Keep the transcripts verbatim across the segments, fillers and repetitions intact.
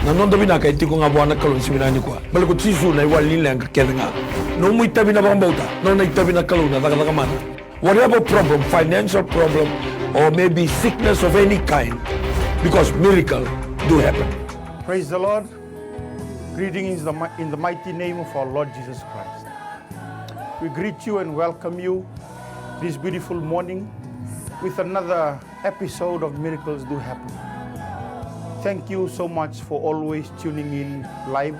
Na noda vinaka e tiko ga vua na Kalou ni siga vinaka nikua. Baleta ko Jisu na iwali ni leqa kece ga. Nomu itavi na vakabauta, nona itavi na Kalou na cakacaka mana. Whatever problem, financial problem, or maybe sickness of any kind, because miracle do happen. Praise the Lord. Greetings in the mi-, in the mighty name of our Lord Jesus Christ. We greet you and welcome you this beautiful morning with another episode of Miracles Do Happen. Thank you so much for always tuning in live,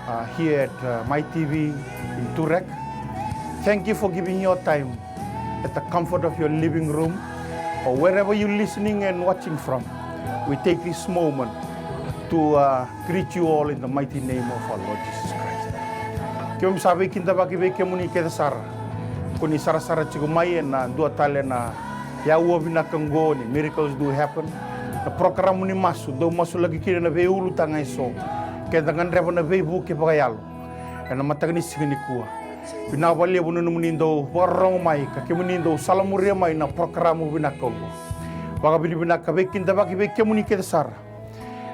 uh, here at, uh, My T V in Toorak. Thank you for giving your time at the comfort of your living room or wherever you're listening and watching from. We take this moment to, uh, greet you all in the mighty name of our Lord Jesus Christ. Keimami sa veikidavaki vei kemuni kece sara ko ni sarasara tiko mai ena dua tale na aua vinaka oqo ni Miracles Do Happen, na porokaramu ni masu dau masulaki kina na veiulutaga eso keda gadreva na veivuke vakayalo ena mataka ni siga nikua. Vinaka vakalevu na nomuni dau vakarorogo mai ka kemuni dau salamuria mai na porokaramu vinaka oqo. Vakavinavinaka veikidavaki vei kemuni kece sara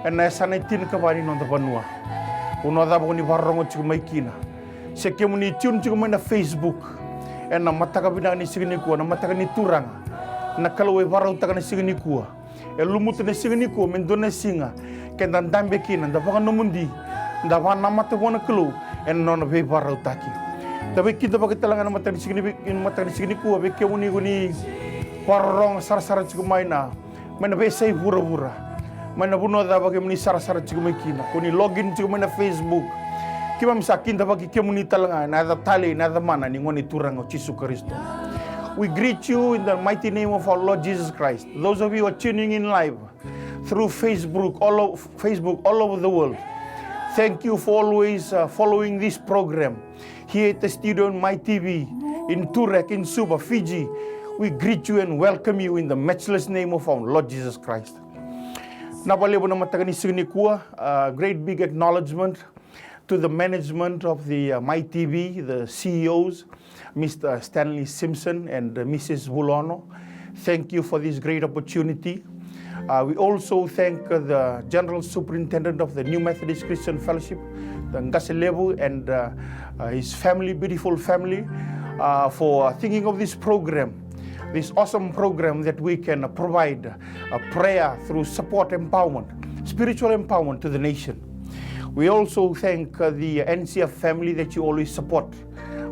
ena yasana e tinikava ni noda vanua. Vanua cava ko ni vakarorogo tiko mai kina, se kemuni tune tiko mai na Facebook ena mataka vinaka ni siga nikua, na mataka ni Turaga. Na Kalou e vakarautaka na siga nikua, e lumuta na siga nikua me dua na siga keda dabe kina, da vakanomodi, da vakanamata vua na Kalou ena nona veivakarautaki. Da veikidavaki tale ga na mataka ni siga ni, mataka ni siga nikua vei kemuni ko ni vakarorogo sarasara tiko mai na mai na veiyasai vuravura, mai na vanua cava kemuni sarasara tiko mai kina, ko ni login tiko mai na Facebook. Keimami sa kidavaki kemuni tale ga ena yaca talei, na yaca mana ni Gone Turaga o Jisu Karisito. We greet you in the mighty name of our Lord Jesus Christ. Those of you who are tuning in live through Facebook all o-, Facebook all over the world, thank you for always, uh, following this program. Here at the studio on My T V in Toorak in Suva, Fiji, we greet you and welcome you in the matchless name of our Lord Jesus Christ. Vinaka vakalevu na mataka ni siga nikua, uh, great big acknowledgement to the management of the, uh, My T V, the C E Os, Mister Stanley Simpson and, uh, Missus Vulono. Thank you for this great opportunity. Uh, we also thank, uh, the General Superintendent of the New Methodist Christian Fellowship, the Qase Levu, and, uh, uh, his family, beautiful family, uh, for, uh, thinking of this program, this awesome program that we can, uh, provide, uh, prayer through support, empowerment, spiritual empowerment to the nation. We also thank, uh, the N C F family that you always support,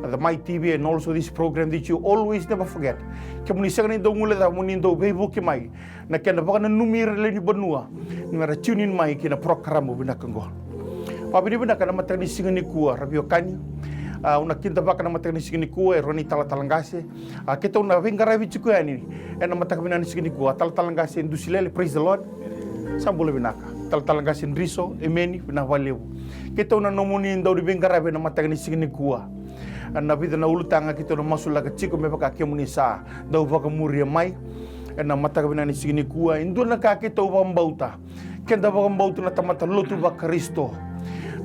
uh, the My T V and also this program that you always never forget. Kemuni sega ni dau guilecava mo ni dau veivuke mai na kena vakananumi ira na lewe ni vanua ni ra tune in mai ki na porokaramu vinaka oqo. Vakavinavinaka na mataka ni siga nikua, ra veiwekani. A, au na kidavaka na mataka ni siga nikua e rua na italatala qase. A, keitou na veiqaravi tiko yani ena mataka vinaka ni siga nikua. Talatala qase Dusilele, praise the Lord. Sa bula vinaka. Talatala qase Driso, emeni, vinaka vakalevu. Keitou na nomuni dau ni veiqaravi ena mataka ni siga nikua. Na vica na ulutaga keitou na masulaka tiko me vaka kemuni sa dau vakamuria mai ena mataka vinaka ni siga nikua. E dua na ka keitou vakabauta, keda vakabauta na tamata lotu vaKarisito,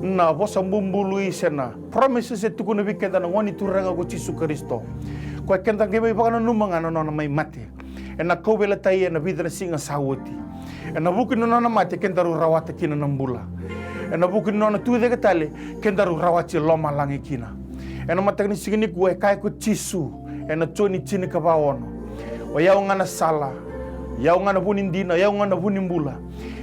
na vosa bubului se na promises e tukuna vei keda na Gone Turaga ko Jisu Karisito. Koya keda qai mai vakananuma ga na nona mai mate. Ena kauveilatai ena vica na siga sa oti. Ena vuku ni nona mate kedaru rawata kina na bula. Ena vuku ni nona tucake tale kedaru rawati lomalagi kina. Ena mataka ni siga nikua e kaya ko Jisu ena Joni tinikava ono: O yau ga na sala, o yau ga na vu ni dina, o yau ga na vu ni bula.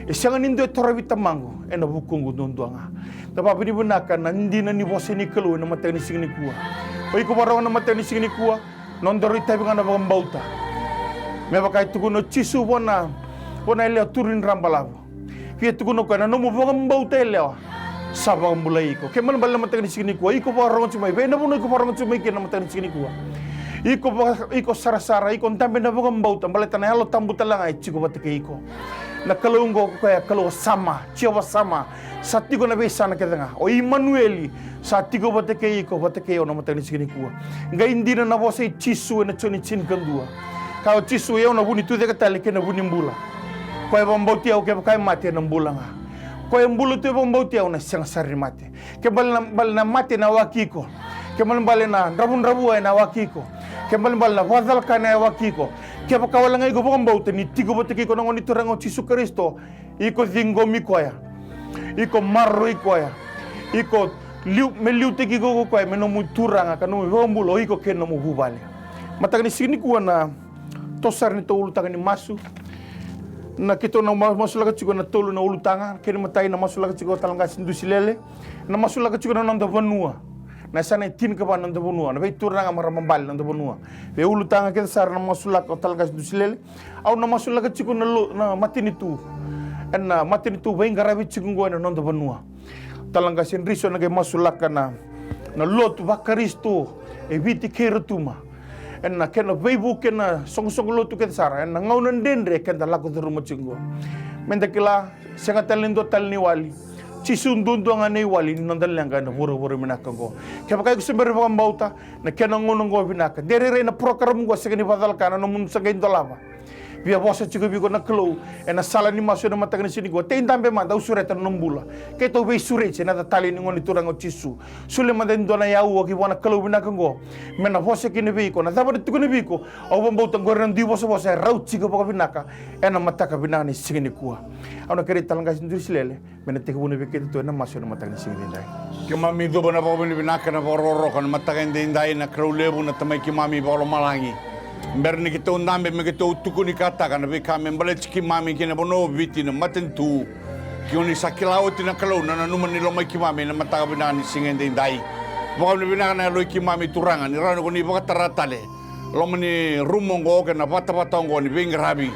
E sega ni dua e torovi Tamaqu ena vukuqu duadua ga. Da vakavinavinaka na dina ni vosa ni Kalou ena mataka ni siga nikua. O iko vakarorogo ena mataka ni siga nikua, nodaru itavi ga na vakabauta. Me vaka e tukuna o Jisu vua na, vua na yalewa turu ni dra balavu. Via tukuna o koya na nomu vakabauta yalewa sa vakabulai iko. Kena ibalebale na mataka ni siga nikua, iko vakarorogo tiko mai, vei na vanua iko vakarorogo tiko mai kina na mataka ni siga nikua, iko vaka, iko sarasara, iko dabe ena vakabauta baleta na Yalo Tabu tale ga e tiko vata kei iko. Na Kalou oqo ko koya Kalou o Sama, Jiova Sama, sa tiko ena veiyasana kece ga. O Imanueli, sa tiko vata kei iko, vata kei au na mataka ni siga nikua. Qai dina na vosa i Jisu ena Joni tinikadua. Kaya o Jisu, o yau na vu ni tucake tale kei na vu ni bula. Koya e vakabauti au, kevaka e mate ena bula ga. Koya e bula tu e vakabauti au na sega sara ni mate. Kena ibalebale na, bale na mate ena yawaki iko. Kena ibalebale na dravudravua ena yawaki iko. Kena ibalebale na vakacalaka ena yawaki iko. Kevaka wale ga iko vakabauta ni tiko vata kei iko na Gone Turaga o Jisu Karisito, iko ciqomi koya. Iko maroroi koya. Iko liu, me liutaki iko ko koya me nomu Turaga ka nomu iVakabula, o iko kei na nomu vuvale. Mataka ni siga nikua na toso sara ni tou ulutaga ni masu. Na keitou na ma-, masulaka tiko na tolu na ulutaga, kena imatai na masulaka tiko o Talaqase Dusilele. Na masulaka tiko na noda vanua. Na yasana e tinikava na noda vanua, na veituraga marama bale na noda vanua. Veiulutaga kece sara na masulaka o Talaqase Dusilele. Au na masulaka tiko na lo-, na matanitu. Ena matanitu veiqaravi tiko oqo ena noda vanua. Talaqase Driso na qai masulaka na, na lotu vaKarisito e Viti kei Rotuma. Ena kena veivuke na soqosoqo lotu kece sara ena gauna dredre keda lako curuma tiko oqo. Meda kila, sega tale ni dua tale na iwali. Jisu duadua ga na iwali ni noda leqa ena vuravura vinaka oqo. Kevaka iko se bera ni vakabauta, na kena gauna oqo vinaka. De rairai na program oqo sega ni vakacalaka na nomu sa qai dolava. Via vosa tiko vei iko na Kalou ena sala ni masu ena mataka ni siga nikua. Tei dabe mada, au sureta na nomu bula. Keitou veisureti ena yaca talei ni Gone Turaga o Jisu. Solia mada e dua na iyau ki vua na Kalou vinaka oqo me na vosa kina vei iko. Na cava na tukuna vei iko, au vakabauta oqori na dui vosavosa e rauti iko vakavinaka ena mataka vinaka ni siga nikua. Au na kerei Talaqase Dusilele me na tekivuna vei keitou ena masu ena mataka ni siga edaidai. Keimami cuva na vakavinavinaka, na vakarokoroko ena mataka edaidai, na Kalou levu, na Tamai keimami vakalomalagi. Bera ni keitou dabe me keitou tukunikataka na veika me baleti keimami kei na vanua o Viti, na matanitu. Ke o ni sa kila oti na Kalou na nanuma ni lomai keimami ena mataka vinaka ni siga edaidai. Vakavinavinaka na yaloi keimami Turaga ni rawa ni ko ni vakatara tale loma ni rumu oqo kei na vatavata oqo ni veiqaravi.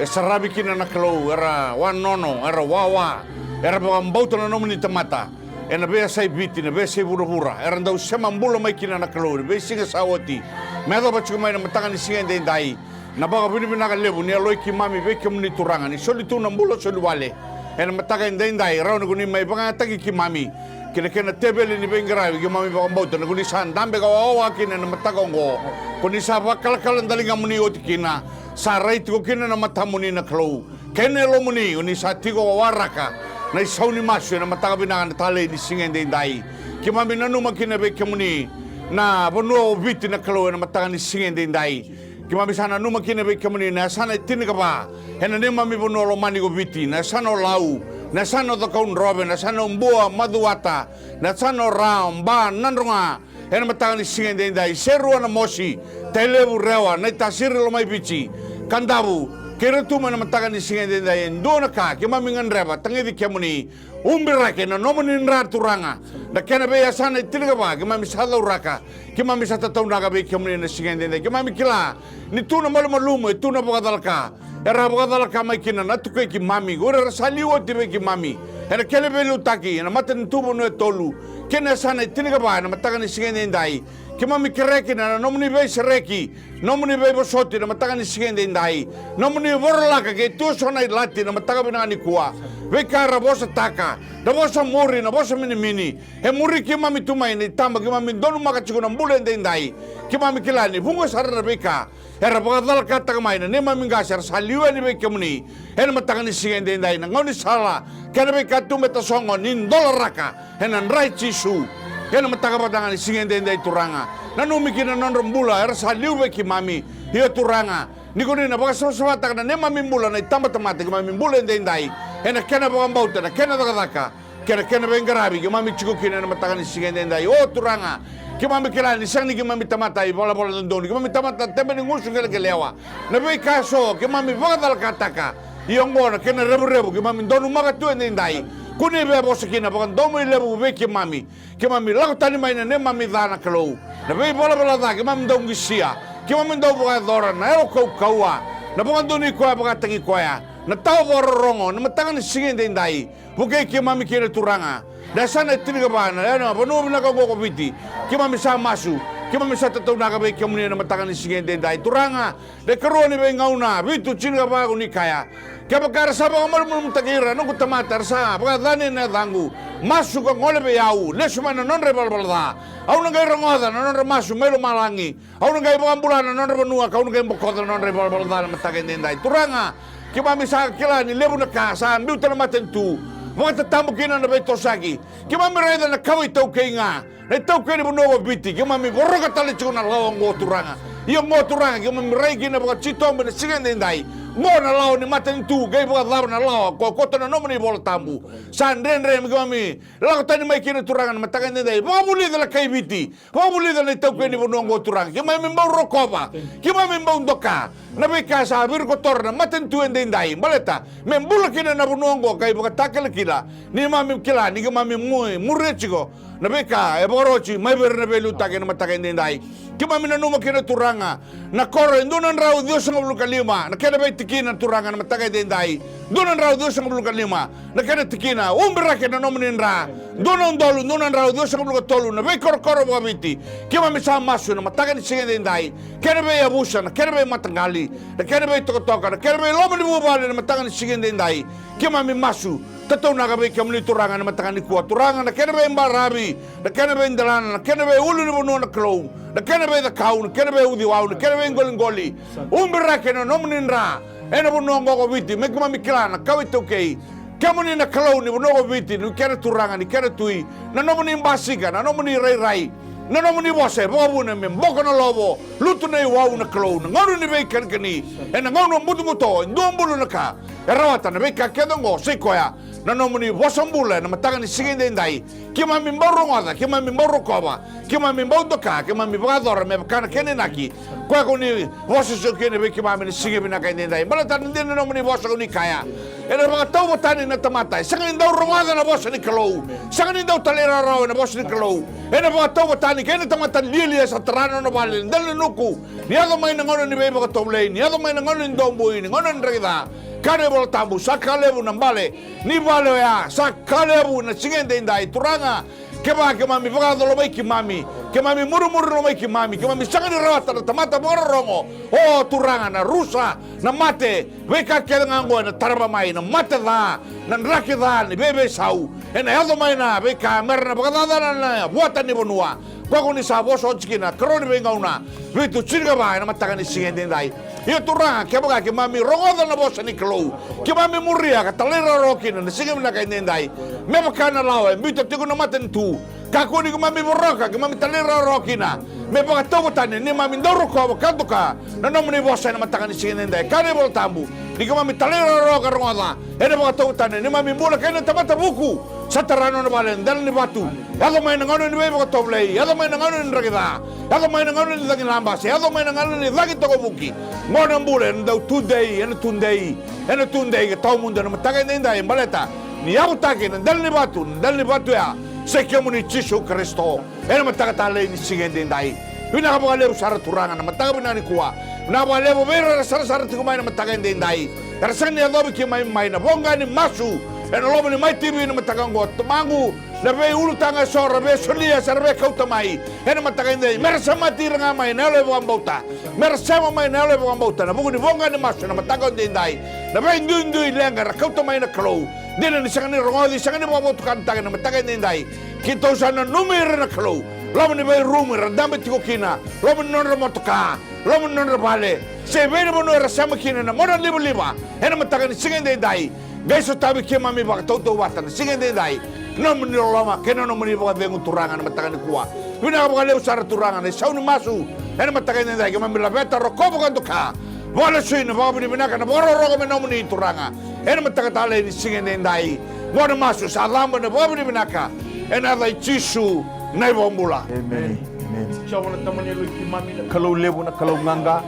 E saravi kina na Kalou era wanono, era wawa, era vakabauta na nomuni tamata ena veiyasai Viti, na veiyasai vuravura, era dau sema bula mai kina na Kalou ena veisiga sa oti me yacova tiko mai na mataka ni siga edaidai. Na vakavinavinaka levu ni yaloi keimami vei kemuni Turaga ni soli tu na bula soli wale ena mataka edaidai, rawa ni ko ni mai vakayagataki keimami kei na kena teveli ni veiqaravi. Keimami vakabauta ni ko ni sa dabe ka wawa kina ena mataka oqo. Ko ni sa vakalakala daligamuni oti kina. Sa rai tiko kina na matamuni na Kalou kei na yalomuni, o ni sa tiko waraka na isau ni masu ena mataka vinaka na talei ni siga edaidai. Keimami nanuma kina vei kemuni na vanua o Viti na Kalou ena mataka ni siga edaidai. Keimami sa nanuma kina vei kemuni na yasana e tinikava ena neimami vanua lomani ko Viti, na yasana o Lau, na yasana o Cakaudrove, na yasana o Bua, Macuata, na yasana o Ra, o Ba, Nadroga, ena mataka ni siga edaidai, Serua, Namosi, Tailevu, Rewa, Naitasiri, Lomaiviti, Kadavu kei Rotuma ena mataka ni siga edaidai. E dua na ka keimami gadreva, tagici kemuni, ubiraki ena nomuni dra Turaga. Na kena veiyasana e tinikava keimami sa cauraka, keimami sa tataunaka vei kemuni ena siga edaidai. Keimami kila ni tu na malumalumu, e tu na vakacalaka era vakacalaka mai kina na tukei keimami, o ira era sa liu oti vei keimami ena kena veiliutaki ena matanitu vanua e tolu kei na yasana e tinikava ena mataka ni siga edaidai. Keimami kerea kina na nomuni veisereki, nomuni veivosoti ena mataka ni siga edaidai, nomuni vorolaka ke tu eso na ilati ena mataka vinaka nikua. Veika era vosataka, na vosa muri, na vosa minimini, e muri keimami tu mai na itaba keimami donumaka tiko na bula edaidai. Keimami kila ni vuqa sara na veika era vakacalakataka mai na neimami qase era sa liu yani vei kemuni ena mataka ni siga edaidai, na gaunisala kei na veika tu me tasogo ni dolaraka ena dra i Jisu. Ena mataka vinaka ni siga edaidai Turaga, nanumi kina na nodra bula era sa liu vei keimami. Io Turaga, ni ko ni na vakasavasavataka na neimami bula na itabatamata keimami bula edaidai, ena kena vakabauta, na kena cakacaka kei na kena veiqaravi keimami tiko kina ena mataka ni siga edaidai. O Turaga, keimami kila ni sega ni keimami tamata ivalavala dodonu, keimami tamata tebe ni gusu qeleqelewa. Na veika eso keimami vakacalakataka, ia oqo na kena revurevu keimami donumaka tu edaidai. Ko ni via vosa kina vakadomoilevu vei keimami. Keimami lako tani mai na neimami ca na Kalou, na veivalavala ca keimami dau qisia, keimami dau vakayacora, na yalo kaukauwa, na vakadonui koya vakataki koya, na tawa vakarorogo, na mataka ni siga edaidai. Vukei keimami kina Turaga. Na yasana e tinikava na, na vanua vinaka oqo ko Viti. Keimami sa masu, keimami sa tataunaka vei kemuni ena mataka ni siga edaidai Turaga. Na ikarua ni veigauna, vitu tinikava ko ni kaya, kevaka era sa vakamalumalumutaki ira na noqu tamata era sa vakayacani ena yacaqu, masu ka gole vei au, lesu mai na nodra ivalavala ca, au na qai rogoca na nodra masu mai lomalagi. Au na qai vakabula na nodra vanua, kau na qai bokoca na nodra ivalavala ca na mataka edaidai. Turaga, keimami sa kila ni levu na ka sa biuta na matanitu, vakatatabu kina na veitosoyaki. Keimami raica na kawa iTaukei ga, na iTaukei ni vanua ko Viti, keimami voroka tale tiko na lawa oqo Turaga. Ia oqo Turaga, keimami rai kina vakatitobu ena siga edaidai. Qo na lawa ni matanitu, qai vakacava na lawa ko koto na nomuni iVola Tabu. Sa dredre me keimami lako tani mai kina Turaga na mataka edaidai. Vakavulica na kai Viti, vakavulica na itaukei ni vanua oqo Turaga. Keimami bau rokova, keimami bau doka na veika sa virikotora na matanitu edaidai. Baleta me bula kina na vanua oqo, qai vakatakilakila ni keimami kila ni keimami mu-, muria tiko na veika e vakaroti mai vei ira na veiliutaki ena mataka edaidai. Keimami nanuma kina Turaga na koro e dua na drau ciwasagavulu ka lima na kena veitikina Turaga na mataka edaidai. Dua na drau ciwasagavulu ka lima na kena tikina. Ubiraki na nomuni dra. Dua na udolu dua na drau ciwasagavulu ka tolu na veikorokoro vakaviti. Keimami sa masu na mataka ni siga edaidai. Kena veiyavusa, na kena veimataqali, na kena veitokatoka, na kena veiloma ni vuvale na mataka ni siga edaidai. Keimami masu tataunaka vei kemuni Turaga na mataka nikua Turaga, na kena veibaravi, na kena veidelana, na kena veiulunivanua na Kalou, na kena veicakau, na kena veiuciwau, na kena veiqoliqoli. Ubiraki na nomuni dra ena vanua oqo ko Viti, me keimami kila na kawa iTaukei. Kemuni na Kalou ni vanua ko Viti, ni kena Turaga, ni kena Tui, na nomuni basika, na nomuni rairai, na nomuni vosa e vakavuna me boko na lovo, lutu na iwau na Kalou, na gauna ni veikanikani, ena gauna butobuto, e duabulu na ka e rawata na veika kece oqo, sai koya na nomuni vosa bula ena mataka ni siga edaidai. Keimami bau rogoca, keimami bau rokova, keimami bau doka, keimami vakayacora me vaka na kena inaki. Koya ko ni vosa sio kina vei keimami na siga vinaka edaidai. Baleta na dina na nomuni vosa ko ni kaya, ena vakatauvatani na tamata e sega ni dau rogoca na vosa ni Kalou, sega ni dau talairawarawa ena vosa ni Kalou. Ena vakatauvatani kei na tamata lialia sa tara na nona vale ena dela ni nuku. Ni yaco mai na gauna ni veivakatovolei, ni yaco mai na gauna ni dobui, ni gauna ni draki ca. Kaya na iVola Tabu, sa ka levu na bale ni vale oya, sa ka levu na siga edaidai Turaga. Kevaka keimami vakayacora mai keimami, keimami murimuri mai keimami, keimami sega ni rawata na tamata vakarorogo. O Turaga, na rusa, na mate, veika kece ga oqo ena tarava mai, na mate ca, na draki ca, ni veiveisau. Ena yaco mai na veika mera na vakacacana na vuata ni vanua. Koya ko ni sa vosa oti kina, karua ni veigauna, vitu tinikava ena mataka ni siga edaidai. Ia Turaga, kevaka keimami rogoca na vosa ni Kalou, keimami muria ka talairawarawa kina na siga vinaka edaidai. Me vaka na lawa e biuta tiko na matanitu, kakua ni keimami voroka, keimami talairawarawa kina. Me vakatauvatani neimami dau rokova ka doka na nomuni vosa ena mataka ni siga edaidai. Kaya na iVola Tabu, ni keimami talairawarawa ka rogoca, ena vakatauvatani neimami bula kei na tamata vuku sa tara na nona vale ena dela ni vatu. Yaco mai na gauna ni veivakatovolei, yaco mai na gauna ni draki ca, yaco mai na gauna ni cagilaba, se yaco mai na gauna ni cagi tokavuki. Qo na bula ena dau tudei, ena tudei, ena tudei ka tawamudu ena mataka edaidai, baleta ni yavutaki na dela ni vatu, na dela ni vatu ya, se kemuni Jisu Karisito. Ena mataka talei ni siga edaidai. Vinaka vakalevu sara Turaga na mataka vinaka nikua. Vinaka vakalevu vei ira era sarasara tiko mai na mataka edaidai. Era sega ni yacovi keimami mai na voqa ni masu ena loma ni Mai T V na mataka oqo, Tamaqu. Na veiulutaga eso ra via solia se ra via kauta mai ena mataka edaidai, me ra semati ira ga mai na yalo e vakabauta. Me ra sema mai na yalo e vakabauta ena vuku ni voqa ni masu ena mataka edaidai. Na veiduidui leqa era kauta mai na Kalou, dina ni sega ni rogoci, sega ni vakavotukanataki ena mataka edaidai. Keitou sa nanumi ira na Kalou, loma ni veirumu era dabe tiko kina, loma ni nodra motoka, loma ni nodra vale, se vei na vanua era sema kina ena gauna livaliva ena mataka ni siga edaidai. Qai sotavi keimami vakatautauvata na siga edaidai. Nomuni loloma kei na nomuni vakacegu Turaga na mataka nikua. Vinaka vakalevu sara Turaga na isau ni masu ena mataka edaidai, keimami laveta, rokova ka doka. Vakalesui na vakavinavinaka, na vakarokoroko me nomuni Turaga ena mataka talei ni siga edaidai. Qo na masu sa caba na vakavinavinaka ena yaca i Jisu na iVakabula. Emeni. Emeni. Jiova na Tama ni yaloi keimami, na Kalou levu, na Kalou qaqa,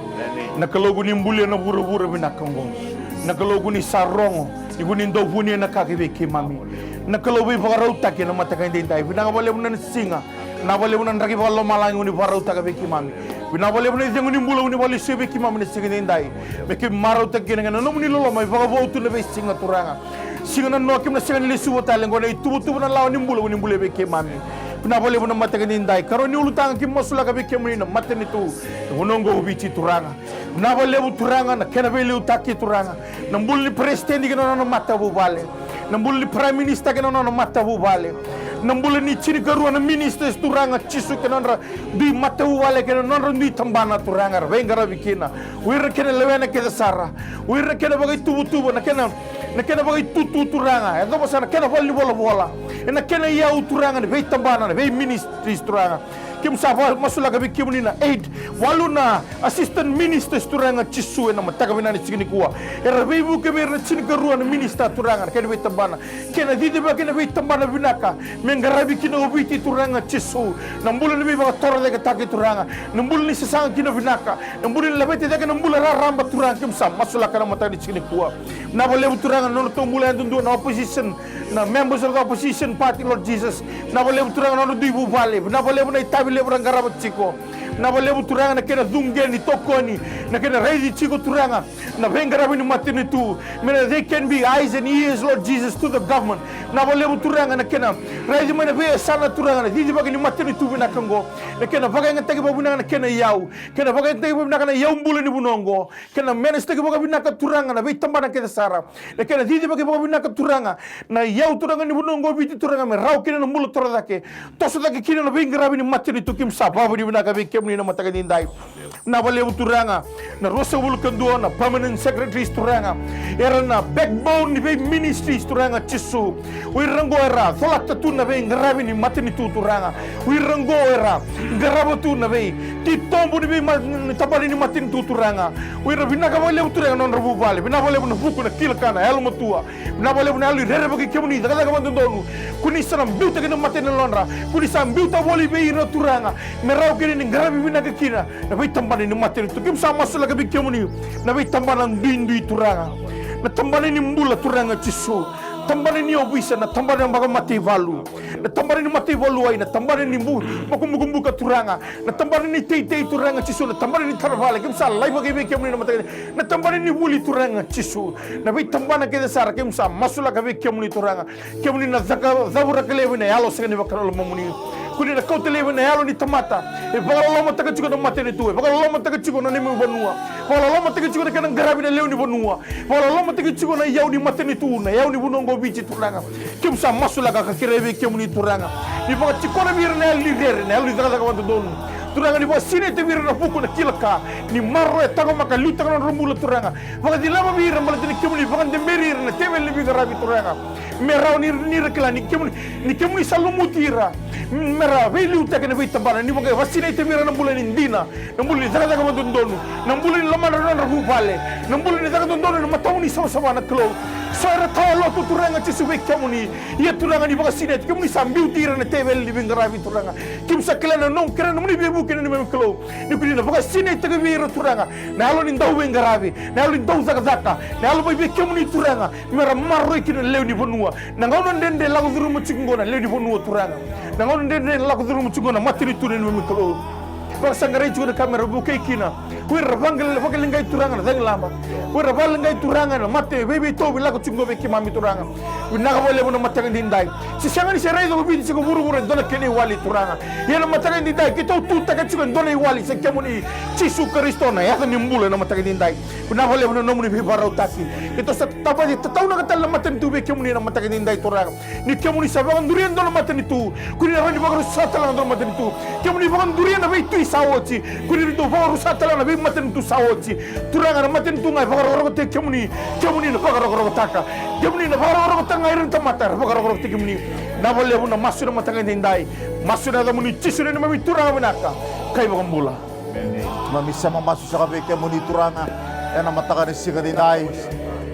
na Kalou ko ni bulia na vuravura vinaka oqo. Na Kalou ko ni sa rogo ni ko ni dau vunia na ka ki vei keimami. Na Kalou veivakarautaki ena mataka edaidai. Vinaka vakalevu na siga. Vinaka vakalevu na draki vakalomalagi ko ni vakarautaka vei keimami. Vinaka vakalevu na icegu ni bula ko ni vakalesui vei keimami na siga edaidai, me keimami marautaka kina ga na nomuni loloma e vakavou tu na veisiga Turaga. Siga na noa keimami na sega ni lesuva tale, oqo na ituvatuva na lawa ni bula ko ni bulia vei keimami. Vinaka vakalevu na mataka edaidai, karua ni ulutaga keimami masulaka vei kemuni na matanitu, na vanua oqo o Viti Turaga. Vinaka vakalevu Turaga na kena veiliutaki Turaga, na bula ni peresitedi kei na nona matavuvale, na bula ni prime minister kei na nona matavuvale, na bula ni tinikarua na ministers Turaga Jisu kei na nodra dui matavuvale kei na nodra dui tabana Turaga era veiqaravi kina. O ira na kena lewena kece sara, o ira na kena vakaituvatuva, na kena, na kena vakaitutu Turaga, e yacova sara na kena valenivolavola, ena kena iyau Turaga ni veitabana, na veiministries Turaga. Keimami sa vakamasulaka vei kemuni na eight, walu na assistant ministers, Turaga Jisu, ena mataka vinaka ni siga nikua. Era veivuke vei ira na tinikarua na minista, Turaga, na kena veitabana, kei na cicivaki na veitabana vinaka me qaravi kina o Viti, Turaga Jisu. Na bula ni veivakatorocaketaki, Turaga, na bula ni sasaga kina vinaka, na bula ni laveti cake na bula raraba, Turaga, keimami sa masulaka na mataka ni siga nikua. Vinaka vakalevu, Turaga, na nodratou bula yadudua na opposition, na members of the opposition party, Lord Jesus. Vinaka vakalevu, Turaga, na nodratou vuvale. Vinaka vakalevu na itavi levu era qarava tiko. Vinaka vakalevu, Turaga, na kena cuqeni, tokoni, na kena raici tiko, Turaga, na veiqaravi ni matanitu. Me na they can be eyes and ears, Lord Jesus, to the government. Vinaka vakalevu, Turaga, na kena raici mai na veiyasana, Turaga, na cicivaki ni matanitu vinaka oqo. Na kena vakayagataki vakavinaka na kena iyau, kena vakayagataki vakavinaka na iyau bula ni vanua oqo. Kena manage-taki vakavinaka, Turaga, na veitabana kece sara. Na kena cicivaki vakavinaka, Turaga, na iyau, Turaga, ni vanua oqo o Viti, Turaga, me rawa kina na bula torocake. Toso cake kina na veiqaravi ni matanitu, keimami sa vakavinavinaka vei kemuni na mataka edaidai. Vinaka vakalevu, Turaga, na ruasagavulu ka dua na permanent secretaries, Turaga, era na backbone ni vei ministries, Turaga Jisu. O ira oqo era colata tu na veiqaravi ni matanitu, Turaga. O ira oqo era qarava tu na veititobu ni veima-, ni tabana ni matanitu, Turaga. O ira, vinaka vakalevu, Turaga, na nodra vuvale. Vinaka vakalevu na vuku, na kila ka, na yalomatua. Vinaka vakalevu na yalo ni rerevaki kemuni, cakacaka vakadodonu. Ko ni sa na biutaka na mata ni yalodra. Ko ni sa biuta voli vei ira, Turaga, me rawa kina ni qaravi vinaka kina na veitabana ni matanitu. Keimami sa masulaka vei kemuni na veitabana duidui, Turaga. Na tabana ni bula, Turaga Jisu. Tabana ni ovisa, na tabana ni vakamataivalu, na tabana ni mataivalu, ai, na tabana ni bu-, bukabukabuka, Turaga. Na tabana ni teitei, Turaga Jisu, na tabana ni taravale. Keimami sa laiva vei kemuni na mataka, na tabana ni vuli, Turaga Jisu. Na veitabana kece sara, keimami sa masulaka vei kemuni, Turaga. Kemuni na caka, cavuraka laivi na yalo sega ni vakanalomamuni. Ko ni na kauta laivi na yalo ni tamata e vakalolomataka tiko na matanitu, e vakalolomataka tiko na neimami vanua, vakalolomataka tiko na kena qaravi na lewe ni vanua, vakalolomataka tiko na iyau ni matanitu, na iyau ni vanua oqo o Viti, Turaga. Keimami sa masulaka ka kerei vei kemuni, Turaga, ni vakatikora vei ira na yalo ni rere, na yalo ni cakacaka vakadodonu. Turaga, ni vakasinaita vei ira na vuku, na kila ka, ni maroroya, taqomaka, liutaka na nodra bula, Turaga. Vakacilava vei ira baleta ni kemuni vakadaberi ira na teveli ni veiqaravi, Turaga. Me rawa ni, ni ra kila ni kemuni, ni kemuni sa lumuti ira me ra veiliutaki ena veitabana, ni vaka, vakasinaita vei ira na bula ni dina, na bula ni cakacaka vakadodonu, na bula ni lomadra na nodra vuvale, na bula ni caka dodonu ena matamu ni savasava, na Kalou. So era tawa lotu, Turaga Jisu, vei kemuni. Ia, Turaga, ni vakasinaita, kemuni sa biuti ira na teveli ni veiqaravi, Turaga. Keimami sa kila na nomu, kere na nomuni veivuke, na neimami Kalou, ni ko ni na vakasinaitaka vei ira, Turaga, na yalo ni dauveiqaravi, na yalo ni daucakacaka, na yalo mai vei kemuni, Turaga, me ra maroroi kina na lewe ni vanua. Na gauna dredre lako curuma tiko oqo na lewe ni vanua, Turaga. Na gauna dredre lako curuma tiko oqo na matanitu, na neimami Kalou. Vakasaqarai tiko na ka me ra vukei kina. Ko ira ra vakale-, vakaleqai, Turaga, na cagilaba. Ko ira ra vakaleqai, Turaga, na mate veiveitauvi lako tiko oqo vei keimami, Turaga. Vinaka vakalevu na mataka edaidai. Se sega ni se raica ko Viti se ko vuravura e dua na kena iwali, Turaga. Ia na mataka edaidai keitou tutaka tiko e dua na iwali, se kemuni, Jisu Karisito, na yaca ni bula, na mataka edaidai. Vinaka vakalevu na nomuni veivakarautaki. Keitou sa tataunaka tale na matanitu vei kemuni na mataka edaidai, Turaga. Ni kemuni sa vakaduria e dua na matanitu, ko ni na rawa ni vakarusa tale ga e dua na matanitu. Kemuni vakaduria na veitui sa oti, ko ni rawa ni vakarusa tale ga na veimatanitu sa oti. Turaga, na matanitu ga e vakarokorokotaki kemuni, kemuni na vakarokorokotaka. Kemuni na vakarokorokotaka ga ira na tamata era vakarokorokotaki kemuni. Vinaka vakalevu na masu ena mataka edaidai. Masu ena yacamuni Jisu, na neimami Turaga vinaka ka iVakabula. Keimami sema masu saka vei kemuni, Turaga, ena mataka ni siga edaidai.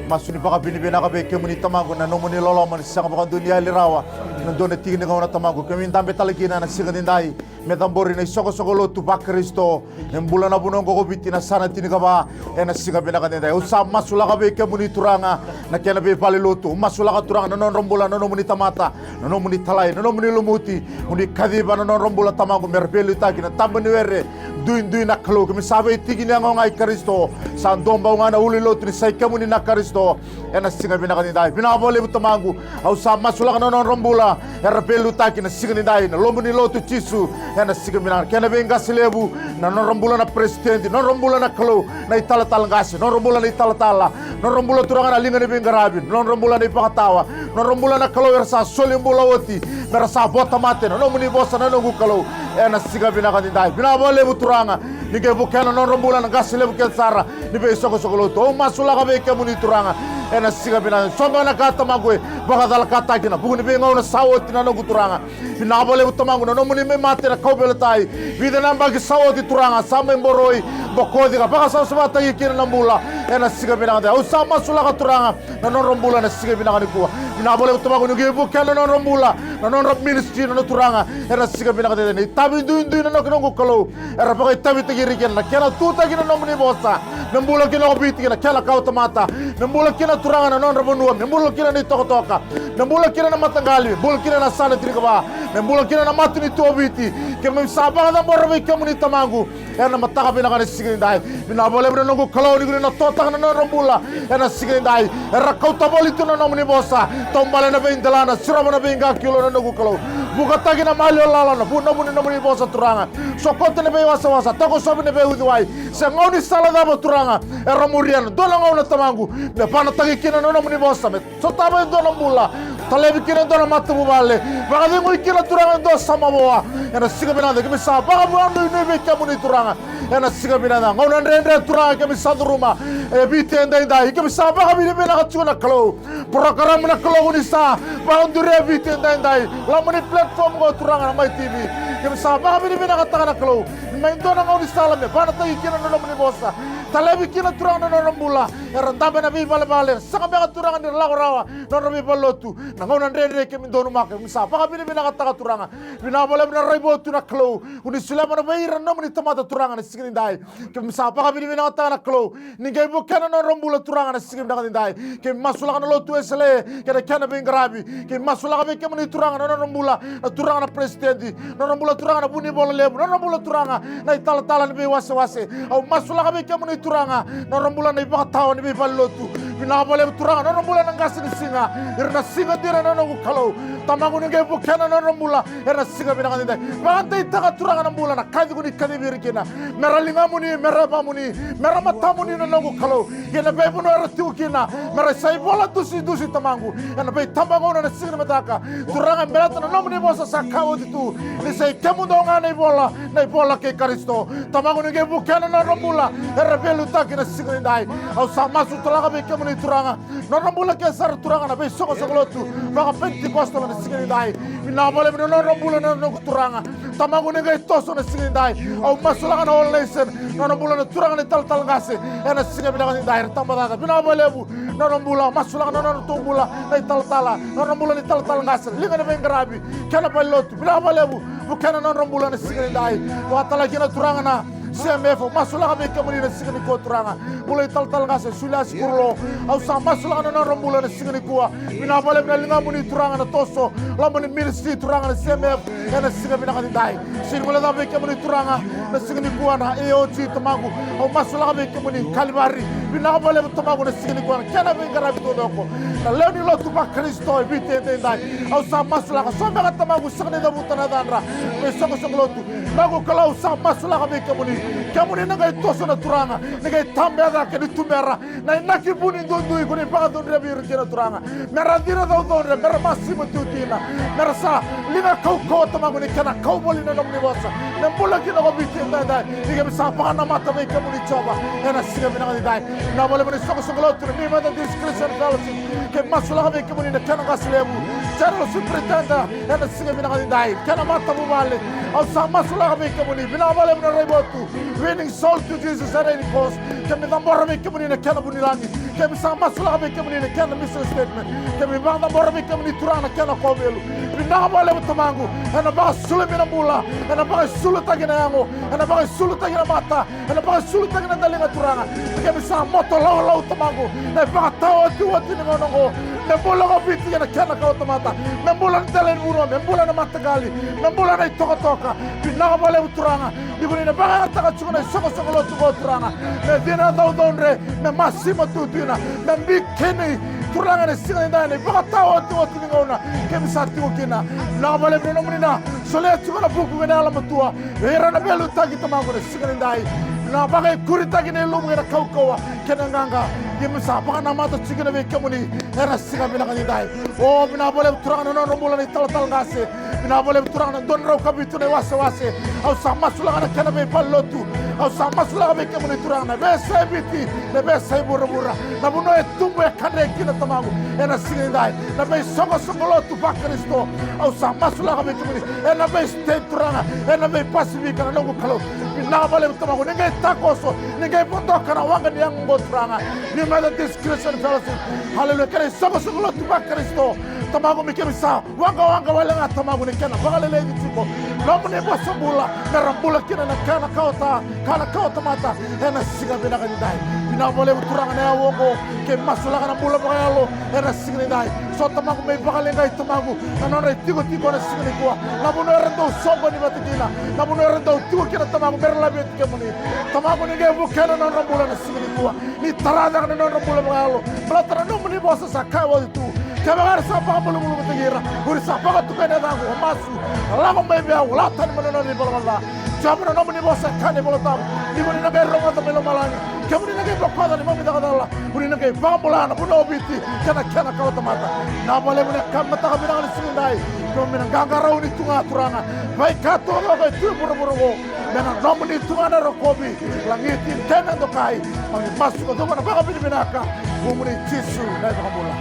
Masu ni vakavinavinaka vei kemuni, Tamaqu, na nomuni loloma ni sega vakadua ni yali rawa. Na dua na tiki ni gauna, Tamaqu, keimami dabe tale kina ena siga edaidai me cabori na isoqosoqo lotu vaKarisito e bula na vanua oqo ko Viti, na yasana tinikava, ena siga vinaka edaidai. Au sa masulaka vei kemuni, Turaga, na kena veivale lotu. Au masulaka, Turaga, na nodra bula na nomuni tamata, na nomuni talai, na nomuni lumuti. Mo ni kaciva na nodra bula, Tamaqu, me ra veiliutaki na taba ni were duidui, na Kalou. Keimami sa veitiki ni yagoqu i Karisito. Sa duabau ga na ulu ni lotu ni sa i kemuni, na Karisito, ena siga vinaka edaidai. Vinaka vakalevu, Tamaqu. Au sa masulaka na nodra bula era veiliutaki na siga edaidai, na loma ni lotu, Jisu, ena siga vinaka. Kei na veiqase levu, na nodra bula na peresitedi, nodra bula, na Kalou, na italatala qase, nodra bula na italatala, nodra bula, Turaga, na liga ni veiqaravi, nodra bula na ivakatawa, nodra bula, na Kalou, era sa soli bula oti me ra sa vota mate na nomuni vosa, na noqu Kalou, ena siga vinaka edaidai. Vinaka vakalevu, Turaga, ni qai vukea na nodra bula na qase levu kece sara ni veisoqosoqo lotu. Au masulaka vei kemuni, Turaga, Ena siga vinaka, so beka na ka Tamaqu e vakacalakataki ena vuku ni veigauna sa oti na noqu Turaga. Vinaka vakalevu Tamaqu na nomuni mai mate na kauveilatai. Vica na yabaki sa oti Turaga, sa mai boroi, bokoci ka vakasavasavataki kina na bula. Ena siga vinaka dai, au sa masulaka Turaga na nodra bula ena siga vinaka nikua. Vinaka vakalevu Tamaqu ni qai vukea na nodra bula, na nodra ministry na Turaga. Ena siga vinaka dai, na itavi duidui na noqu Kalou era vakaitavitaki ira kina, na kena tutaki na nomuni vosa. Me bula kina o Viti kei na kena kawatamata. Me bula kina Turaga na nodra vanua. Me bula kina na itokatoka. Me bula kina na mataqali. Me bula kina na yasana tinikava. Me bula kina na matanitu o Viti. Keimami sa vakacabora vei kemuni Tamaqu ena mataka vinaka ena siga nidai. Vinaka vakalevu na noqu Kalou ni ko ni na totaka na nodra bula ena siga nidai. Era kauta voli tu na nomuni vosa. Taubale na veidelana, sirova na veiqakilo na noqu Kalou. Vukataki na maliwa lala ena vu ni nomuni vosa Turaga. Sokota na veiwasewase, takosovi na veiuciwai. Se gaunisala cava Turaga era muria ena dua na gauna Tamaqu, me vanataki kina na nomuni vosa, me sotava e dua na bula, talevi kina e dua na matavuvale, vakacegui kina Turaga e dua sa mavoa. Ena siga vinaka dai keimami sa vakavuanuinui vei kemuni Turaga. Ena siga vinaka dai, gauna dredre Turaga keimami sa curuma e Viti edaidai, keimami sa vakavinavinaka tiko na Kalou. Porokaramu na Kalou ko ni sa vakaduria e Viti edaidai, loma ni platform ko Turaga na Mai T V. Keimami sa vakavinavinakataka na Kalou ni mai dua na gaunisala me vanataki kina na nomuni vosa. Talevi kina Turaga na nodra bula. Era dabe ena veivalevale, era sega beka Turaga ni ra lako rawa na nodra veivalelotu. Na gauna dredre keimami donumaka, keimami sa vakavinavinakataka Turaga. Vinaka vakalevu na raivotu na Kalou ko ni solia mai vei ira na nomuni tamata Turaga ena siga nidai. Keimami sa vakavinavinakataka na Kalou ni qai vukea na nodra bula Turaga ena siga vinaka nidai. Keimami masulaka na lotu Wesele kei na kena veiqaravi. Keimami masulaka vei kemuni Turaga na nodra bula na Turaga na peresitedi, na nodra bula Turaga na vunivola levu, na nodra bula Turaga na italatala ni veiwasewase. Au masulaka vei kemuni Turaga na nodra bula na ivakatawa ni veivalenilotu. Vinaka vakalevu Turaga na nodra bula na qasenisiga, ira na siga dina na noqu Kalou. Tamaqu ni qai vukea na nodra bula ena siga vinaka nidai. Vakadeitaka Turaga na bula na kaci ko ni kacivi ira kina. Mera ligamuni, mera yavamuni, mera matamuni na noqu Kalou. Ia na veivanua era tiko kina, mera sa ivola dusidusi Tamaqu ena veitabagauna ena siga ni mataka. Turaga e baleta na nomuni vosa sa kaya oti tu ni sa i kemudou ga na ivola, na ivola kei Karisito. Tamaqu ni qai vukea na nodra bula era veiliutaki ena siga nidai. Au sa masu tale ga vei kemuni Turaga, nodra bula kece sara Turaga na veisoqosoqo lotu vakapenitikosta ena siga nidai. Vinaka vakalevu na nodra bula na noqu Turaga. Tamaqu ni qai toso ena siga nidai. Au masulaka na All Nation, nodra bula na turaga na italatala qase ena siga vinaka nidai, era tabacakacaka. Vinaka vakalevu na nodra bula, masulaka na nodratou bula na italatala, nodra bula na italatala qase, liga ni veiqaravi kei na valenilotu. Vinaka vakalevu, vukea na nodra bula ena siga nidai. Vakatalega kina Turaga na C M F, au masulaka vei kemuni ena siga nikua Turaga. Bula italatala qase Suliasi Kurulo. Au sa masulaka na nodra bula ena siga nikua. Vinaka vakalevu na ligamuni Turaga na toso, loma ni ministry Turaga na C M F ena siga vinaka nidai. Sega ni guilecava vei kemuni Turaga na siga nikua na A O G Tamaqu. Au masulaka vei kemuni Kalivari. Vinaka vakalevu Tamaqu na siga nikua na kena veiqaravi taucoko. Na lewe ni lotu vaKarisito e Viti edaidai. Au sa masulaka, so beka Tamaqu sega ni cavuta na yacadra, veisoqosoqo lotu. Noqu Kalou sa masulaka vei kemuni. Kemuni na qai toso na Turaga, ni qai tabea cake ni tubera na inaki vuni duidui ko ni vakacudrevi ira kina Turaga. Mera cina caucaudre, mera masima tu kina. Mera sa liga kaukauwa Tamaqu ni kena kau voli na nomuni vosa. Me bula kina ko Viti edaidai. Ni keimami sa vakanamata vei kemuni Jiova ena siga vinaka nidai. Vinaka vakalevu na isoqosoqo lotu na New Methodist Christian Fellowship. Keimami masulaka vei kemuni na kena qase levu General Superintendent ena siga vinaka nidai, kei na matavuvale. Au sa masulaka vei kemuni, vinaka vakalevu na raivotu, Winning Soul to Jesus at Any Cost. Keimami cabora vei kemuni na kena vunilagi. Keimami sa masulaka vei kemuni na kena mission statement. Keimami vakacabora vei kemuni Turaga na kena kovelu. Vinaka vakalevu Tamaqu, ena vakasulumi na bula, ena vakaisulutaki na yago, ena vakaisulutaki na mata, ena vakaisulutaki na daliga Turaga. Keimami sa moto laulau Tamaqu na ivakataotioti ni gauna oqo. Me bula ko Viti kei na kena kawatamata. Me bula na dela ni vanua, me bula na mataqali, me bula na itokatoka. Vinaka vakalevu Turaga ni ko ni na vakayagataka tiko na isoqosoqo lotu oqo Turaga. Me cina caucaudre, me masima tu kina, me bikini Turaga ena siga nidai na ivakataotioti ni gauna keimami sa tiko kina. Vinaka vakalevu na nomuni na solia tiko na vuku kei na yalomatua vei ira na veiliutaki Tamaqu ena siga nidai. Na vakaikuritaki na ilumu kei na kaukauwa kei na qaqa. Keimami sa vakanamata tiko kina vei kemuni ena siga vinaka nidai. O, vinaka vakalevu Turaga na nodra bula na italatala qase. Vinaka vakalevu Turaga na dua na drau ka vitu na iwasewase. Au sa masulaka na kena veivalenilotu. Au sa masulaka vei kemuni Turaga na veiyasai Viti, na veiyasai vuravura, na vanua e tubu e kadre kina Tamaqu ena siga nidai, na veisoqosoqo lotu vaKarisito. Au sa masulaka vei kemuni ena veistate Turaga, ena veiPasifika na noqu Kalou. Vinaka vakalevu Tamaqu, ni qai takoso, ni qai vodoka na waqa ni yago oqo Turaga, ni Methodist Christian Fellowship. Haleluya, kena isoqosoqo lotu vaKarisito. Tamaqu, me keimami sa waqawaqa wale ga Tamaqu ni kena vakaleleci tiko nomuni vosa bula, me ra bula kina na kena kawa ta, ka na kawa tamata ena siga vinaka nidai. Vinaka vakalevu Turaga na yawa oqo, keimami masulaka na bula vakayalo ena siga nidai. So Tamaqu, me vakaleqai Tamaqu na nodra itikotiko ena siga nikua, na vanua era dau soqoni vata kina, na vanua era dau tiko kina Tamaqu, me ra laveti kemuni. Tamaqu, ni qai vukea na nodra bula ena siga nikua. Ni tara cake na nodra bula vakayalo, baleta na nomuni vosa sa kaya oti tu, kevaka era sa vakamalumalumutaki ira, o ira sa vakatukai na yacaqu, ka masu, ka lako mai vei au, ka lako tani mai na nodra ivalavala ca. Jiova, na nomuni vosa e kaya na iVola Tabu, ni ko ni na qai rogoca mai lomalagi, kemuni na qai bokoca na neimami cakacala, ko ni na qai vakabula na vanua o Viti kei na kena kawa tamata. Vinaka vakalevu na yakavi mataka vinaka ni siga nidai, keimami na qaqarauni tu ga Turaga, veika taucoko e tu e vuravura oqo, me na nomuni tu ga na rokovi, lagiti kei na dokai. Keimami masu ka cavuta na vakavinavinaka, vukumuni Jisu na iVakabula.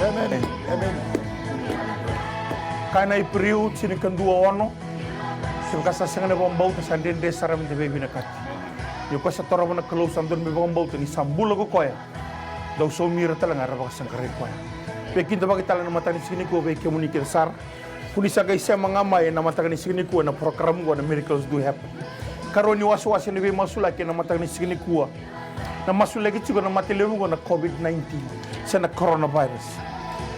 Emeni. Emeni. Kaya na Iperiu tinikadua ono, kevaka sa sega ni vakabauta, sa dredre sara me da veivinakati. Ni o koya sa torova na Kalou sa dodonu me vakabauta ni sa bula ko koya. Dau saumi ira tale ga era vakasaqarai koya. Vei keda vakatale na mataka ni siga nikua, vei kemuni kece sara. Ko ni sa qai sema ga mai ena mataka ni siga nikua ena program oqo na Miracles Do Happen. Karua ni wasewase ni veimasulaki ena mataka ni siga nikua. Na masulaki tiko na mate levu oqo na COVID nineteen, se na coronavirus.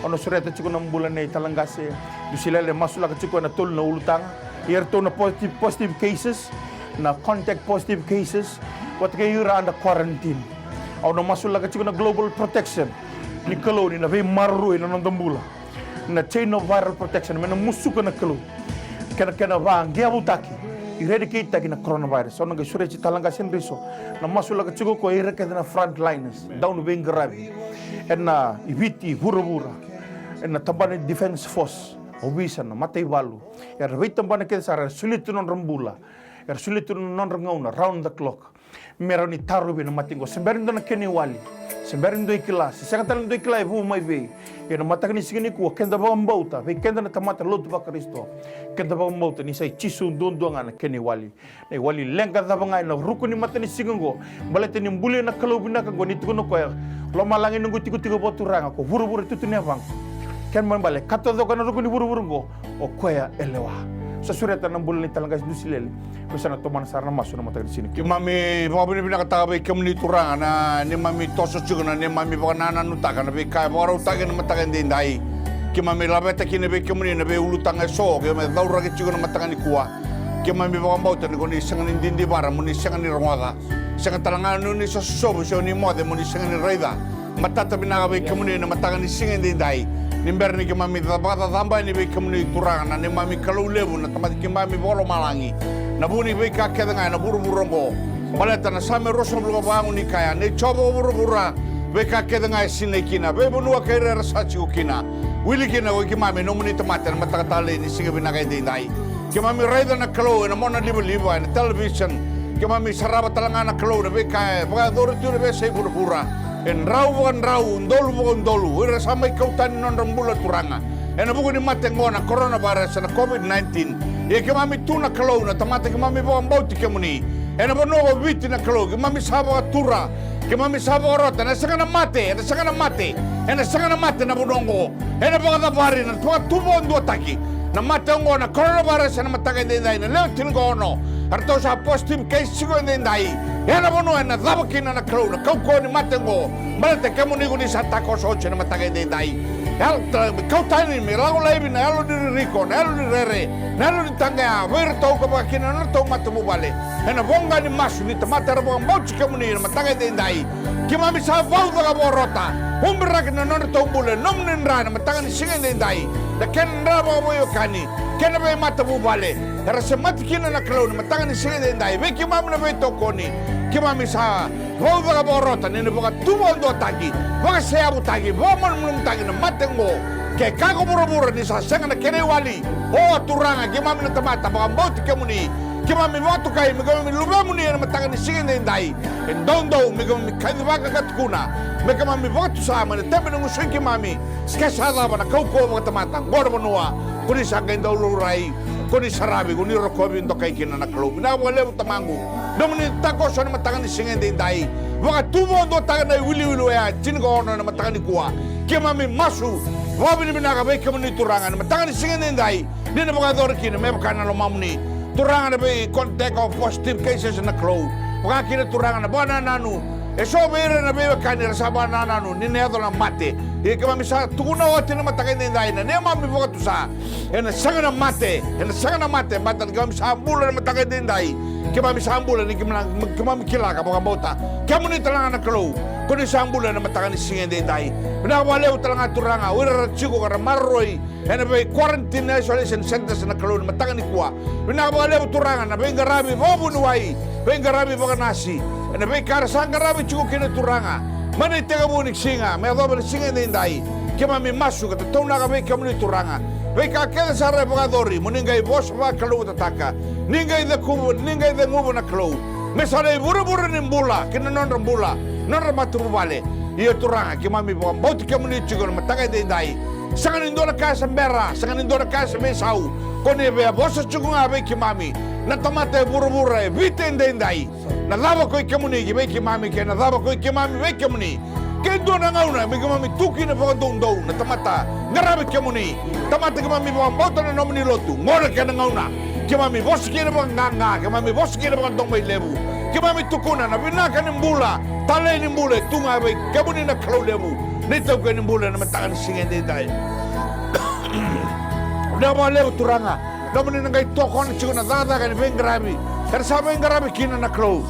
Au na sureta tiko na bula nei Talaqase Dusilele, masulaka tiko ena tolu na ulutaga. Ia eratou na positive, positive cases, na contact positive cases, vata kei ira under quarantine. Au na masulaka tiko na global protection ni Kalou ni na veimaroroi na noda bula. Na chain of viral protection, me na musuka na Kalou. Kena, kena vaqeavutaki, eradicate-taki na coronavirus. Au na qai sureti Talaqase Driso, na masulaka tiko ko ira kece na frontliners, dau na veiqaravi ena, i Viti, vuravura, ena tabana ni Defence Force, ovisa, na mataivalu, era veitabana kece sara, era solia tu na nodra bula, era solia tu na nodra gauna, round the clock. Me rawa ni tarovi na mate oqo. Se bera ni dua na kena iwali, se bera ni dua e kila, se sega tale ni dua e kila e vu mai vei. Ia na mataka ni siga nikua, keda vakabauta, vei keda na tamata lotu vaKarisito, keda vakabauta ni sa i Jisu duadua ga na kena iwali. Na iwali leqa cava ga ena ruku ni matanisiga oqo, baleta ni bulia na Kalou vinaka oqo, ni tukuna o koya, lomalagi noqu itikotiko vakaturaga, ko vuravura tutu ni yavaqu. Kena ibalebale, ka taucoko ena ruku ni vuravura oqo, o koya e lewa. Sa sureta na bula ni Talaqase Dusilele. Ko sa na tomana sara na masu na mataka ni siga nikua. Keimami vakavinavinakataka vei kemuni Turaga na neimami toso tiko na neimami vakanananutaka na veika e vakarautaki ena mataka edaidai. Keimami laveta kina vei kemuni na veiulutaga eso keimami cauraki tiko na mataka nikua. Keimami vakabauta ni ko ni sega ni didivara mo ni sega ni rogoca. Sega tale ga ni o ni sosovu se o ni moce mo ni sega ni raica. Matata vinaka vei kemuni ena mataka ni siga edaidai. Ni bera ni keimami ca-, vakacacaba yani vei kemuni Turaga na neimami Kalou levu, na Tamai keimami vakalomalagi. Na vu ni veika kece ga ena vuravura oqo. Baleta na Same ruasagavulu ka va ni kaya, nei Jiova ko vuravura, veika kece ga e sinai kina, veivanua kei ira era sa tiko kina. Wili kina ko i keimami nomuni tamata ena mataka talei ni siga vinaka edaidai. Keimami raica na Kalou ena mona livaliva, ena television. Keimami sarava tale ga na Kalou na veika e vakayacori tu ena veiyasai vuravura. E drau vakadrau, udolu vakaudolu, o ira sa mai kau tani na nodra bula Turaga ena vuku ni mate oqo na coronavirus, na COVID nineteen. Ia keimami tu na Kalou na tamata keimami vakabauti kemuni. Ena vanua ko Viti na Kalou, keimami sa vakatura, keimami sa vakarota, ena sega na mate, ena sega na mate, ena sega na mate na vanua oqo. Ena vakacavari, na vakatubuduataki na mate oqo na coronavirus ena mataka edaidai, na lewe tinikaono eratou sa positive case tiko edaidai. Ena vanua ena cava kina na Kalou na kaukauwa ni mate oqo. Baleta kemuni ko ni sa takoso oti ena mataka edaidai. Yalo ta-, me kau tani, me lako laivi na yalo ni ririko, na yalo ni rere, na yalo ni taqaya vei iratou ka vaka kina na nodratou matavuvale. Ena voqa ni masu ni tamata era vakabauti kemuni ena mataka edaidai. Keimami sa vauca ka vakarota, ubiraki na nodratou bula ena nomuni dra ena mataka ni siga edaidai. Na kena dra vakaveiwekani kei na veimatavuvale era semati kina na Kalou ena mataka ni siga edaidai. Vei keimami na veitokoni, keimami sa vauca ka vakarota ni na vakatubuduataki, vakaseyavutaki, vakamalumalumutaki na mate oqo. Ke kaya ko vuravura ni sa sega na kena iwali, o Turaga, keimami na tamata vakabauti kemuni. Keimami vakatokai me keimami luvemuni ena mataka ni siga edaidai. E doudou me keimami kacivaka ka tukuna, me keimami vakatusa mai na tebe ni gusui keimami. Ke sa cava na kaukauwa vakatamata qo na vanua, ko ni sa qai dau laurai, ko ni saravi, ko ni rokovi, dokai kina na Kalou. Vinaka vakalevu Tamaqu, nomuni takoso ena mataka ni siga edaidai. Vakatubutubuataka na iwiliwili oya e tinikaono ena mataka nikua. Keimami masu vakavinavinaka vei kemuni Turaga ena mataka ni siga edaidai. Ni na vakayacori kina me vaka na lomamuni. Turaga na vei contact of positive cases na Kalou. Vaka kina Turaga na vakanananu. E so vei ira na veiwekani era sa vakanananu ni na yaco na mate. Ia keimami sa tukuna oti na mataka edaidai na neimami vakatusa. Ena sega na mate, ena sega na mate, baleta ni keimami sa bula na mataka edaidai. Keimami sa bula ni keimami, keimami kila ka vakabauta kemuni tale ga na Kalou. Ko ni sa bula ena mataka ni siga edaidai. Vinaka vakalevu tale ga Turaga o ira era tiko ka ra maroroi ena vei quarantine isolation centers na Kalou ena mataka nikua. Vinaka vakalevu Turaga na veiqaravi vakavuniwai, veiqaravi vakanasi, ena veika era sa qaravi tiko kina Turaga mai na itekivu ni siga me yacova na siga edaidai. Keimami masu ka tataunaka vei kemuni Turaga. Veika kece sara e vakayacori mo ni qai vosa vakalougatataka, ni qai cegu, ni qai ceguva na Kalou, me sa na ivurevure ni bula ki na nodra bula, nodra matavuvale. Ia Turaga keimami vakabauti kemuni tiko na mataka edaidai. Sega ni dua na ka e se bera, sega ni dua na ka e se veisau. Ko ni via vosa tiko ga vei keimami na tamata e vuravura e Viti edaidai. Na cava ko i kemuni ki vei keimami, kei na cava ko i keimami vei kemuni. Ke dua na gauna me keimami tu kina vakadoudou na tamata qaravi kemuni, tamata keimami vakabauta na nomuni lotu, qo na kena gauna. Keimami vosa kina vakaqaqa, keimami vosa kina vakadomoi levu. Keimami tukuna na vinaka ni bula, talei ni bula e tu ga vei kemuni na Kalou levu, na itaukei ni bula ena mataka ni siga edaidai. Vinaka vakalevu Turaga. Nomuni na qai tokona tiko na cakacaka ni veiqaravi era sa veiqaravi kina na Kalou.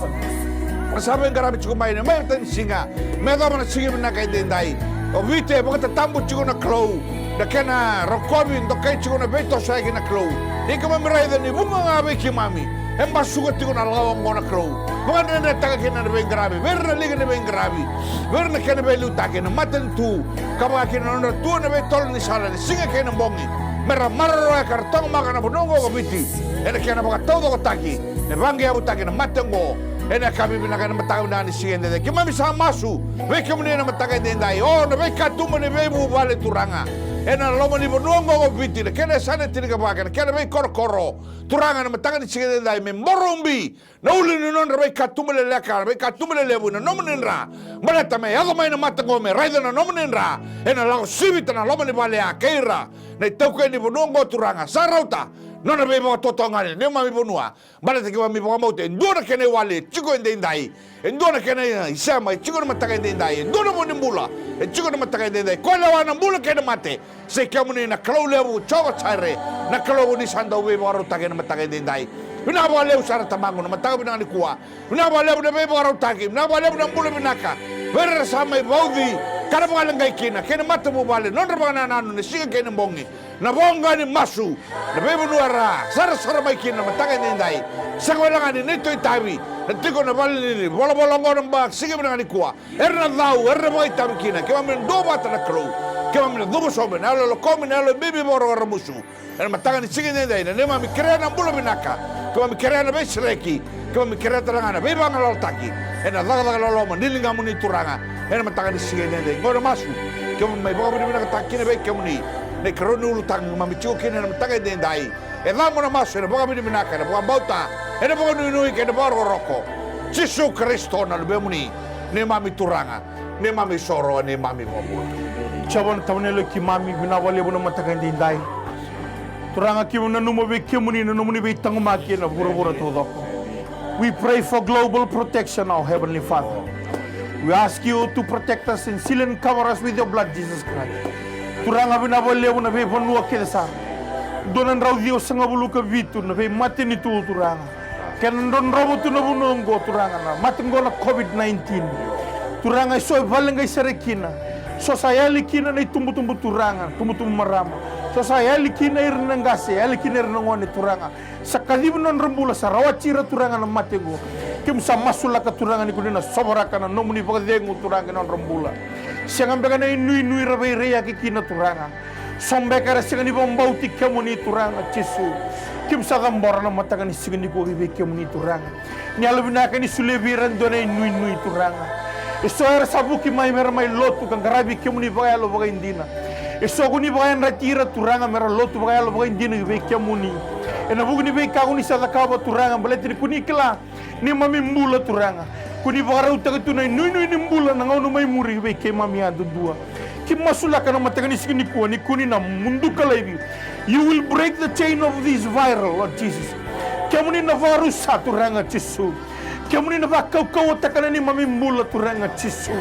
Era sa veiqaravi tiko mai na mataka ni siga me yacova na siga vinaka edaidai. O Viti e vakatatabu tiko na Kalou, na kena rokovi dokai tiko na veitosoyaki na Kalou. Ia keimami raica ni vuqa ga vei keimami e basuka tiko na lawa oqo na Kalou. Vakadredretaka kina na veiqaravi vei ira na liga ni veiqaravi, vei ira na kena veiliutaki na matanitu, ka vaka kina na nodra tu ena veitolo ni sala ena siga kei na bogi, me ra maroroya ka ra taqomaka na vanua oqo ko Viti ena kena vakataucokotaki, me vaqeavutaki na mate oqo. Ena yakavi vinaka, ena mataka vinaka ni siga edaidai keimami sa masu vei kemuni ena mataka edaidai. O na veikatuba ni veivuvale Turaga ena loma ni vanua oqo ko Viti, na kena yasana e tinikava kei na kena veikorokoro, Turaga ena mataka ni siga edaidai me boro ubi na ulu ni nodra veikatuba leleka, na veikatuba lelevu ena nomuni dra. Baleta me yaco mai na mate oqo me raica na nomuni dra, ena lako sivita na loma ni vale ya kei ira na itaukei ni vanua oqo Turaga. Sa rauta na nona veivakatotogani na neimami vanua. Baleta keimami vakabauta e dua na kena iwali e tiko edaidai, e dua na kena isema e tiko na mataka edaidai, e dua na vo ni bula e tiko na mataka edaidai. Ko lewa na bula kei na mate, se kemuni na Kalou levu, Jiova Jaire, na Kalou ni sa dau veivakarautaki ena mataka edaidai. Vinaka vakalevu sara Tamaqu na mataka vinaka nikua. Vinaka vakalevu na veivakarautaki, vinaka vakalevu na bula vinaka vei ira era sa mai vauci ka ra vakaleqai kina, kei na matavuvale, nodra vakanananu ena siga kei na bogi. Na voqa ni masu, na veivanua era sarasara mai kina na mataka edaidai. Sega wale ga ni neitou itavi na tiko na vale ni volavola oqo na ba siga vinaka nikua. Era na cau, era na vakaitavi kina. Keimami na duavata na Kalou. Keimami na cuva sobu ena yalo lokomi, na yalo bibi, vakarokorokoromusu. Ena mataka ni siga edaidai na neimami kerea na bula vinaka, keimami kerea na veisereki, keimami kerea tale ga na veivagalalataki ena cakacaka loloma ni ligamuni Turaga. Ena mataka ni siga edaidai oqo na masu keimami mai vakavinavinakataka kina vei kemuni na ikarua ni ulutaga keimami tiko kina ena mataka edaidai. E cabo na masu ena vakavinavinaka, ena vakabauta, ena vakanuinui kei na vakarokoroko. Jisu Karisito na Luvemuni, neimami Turaga, neimami isoro, neimami iVakabula. Jiova na Tamai, na yaloi keimami, vinaka vakalevu na mataka edaidai. Turaga, keimami nanuma vei kemuni na nomuni veitaqomaki ena vuravura taucoko. We pray for global protection, our Heavenly Father. We ask you to protect us and seal and cover us with your blood, Jesus Christ. Turaga, vinaka vakalevu na veivanua kece sara. Dua na drau ciwasagavulu ka vitu na veimatanitu, Turaga. Kena drodrovo tu na vanua oqo, Turaga, na mate oqo na COVID nineteen. Turaga, e so e vakaleqai sara kina. So sa yali kina na itubutubu, Turaga, tubutubu marama. So sa yali kina ira na qase, yali kina ira na gone, Turaga. Sa kacivi na nodra bula, sa rawati ira, Turaga, na mate oqo. Keimami sa masulaka, Turaga, ni ko ni na sovaraka na nomuni vakacegu, Turaga, ki na nodra bula. Sega beka na inuinui ra veiraiyaki kina, Turaga. So beka era sega ni vakabauti kemuni Turaga Jisu. Keimami sa cabora na mataka ni siga nikua ki vei kemuni Turaga. Ni yalovinaka ni solia vei ira e dua na inuinui Turaga. Eso era sa vuki mai mera mai lotu ka qaravi kemuni vakayalo vakaidina. Eso ko ni vakayadrati ira Turaga mera lotu vakayalo vakaidina ki vei kemuni. Ena vuku ni veika ko ni sa cakava Turaga baleta ni ko ni kila neimami bula Turaga. Ko ni vakarautaka tu na inuinui ni bula na gauna mai muri vei keimami yadudua. Keimami masulaka na mataka ni siga nikua ni ko ni na muduka laivi. You will break the chain of this viral, Lord Jesus. Kemuni na vakarusa Turaga Jisu. Kemuni na vakaukauwataka na neimami bula Turaga Jisu.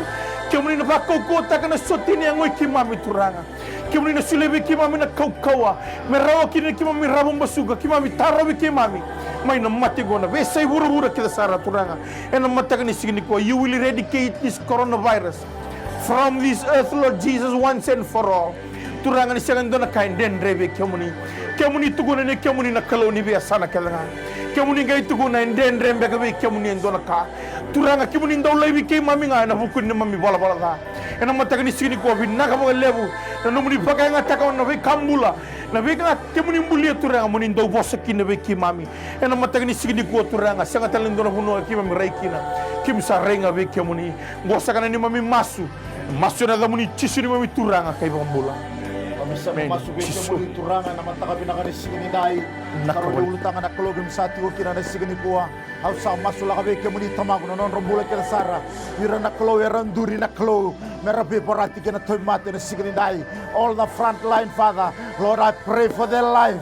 Kemuni na vakaukauwataka na sote ni yago i keimami Turaga. Kemuni na solia vei keimami na kaukauwa me rawa kina ni keimami rava basuka, keimami tarovi keimami mai na mate qo, na veiyasai vuravura kece sara Turaga. Ena mataka ni siga nikua, you will eradicate this coronavirus from this earth, Lord Jesus, once and for all. Turaga, ni sega e dua na ka e dredre vei kemuni. Kemuni tukuna ni kemuni na Kalou ni veiyasana kece ga. Kemuni qai tukuna e dredre beka vei kemuni e dua na ka. Turaga, kemuni dau laivi keimami ga ena vuku ni neimami valavala ca. Ena mataka ni siga nikua, vinaka vakalevu na nomuni vakayagataka na veika bula, na veika kemuni bulia Turaga mo ni dau vosa kina vei keimami. Ena mataka ni siga nikua Turaga, sega tale ni dua na vanua keimami rai kina, keimami sa rai ga vei kemuni. Qo saka na neimami masu, masu ena yacamuni Jisu neimami Turaga ka iVakabula. Keimami sa masu vei kemuni Turaga ena mataka vinaka ni siga nidai. Na Kalou, ulutaga na Kalou keimami sa tiko kina na siga nikua. Au sa masulaka vei kemuni Tamaqu na nodra bula kece sara. Ira na Kalou era duri na Kalou mera veivorati kei na tauvimate na siga nidai. All the front line, Father, Lord, I pray for their life.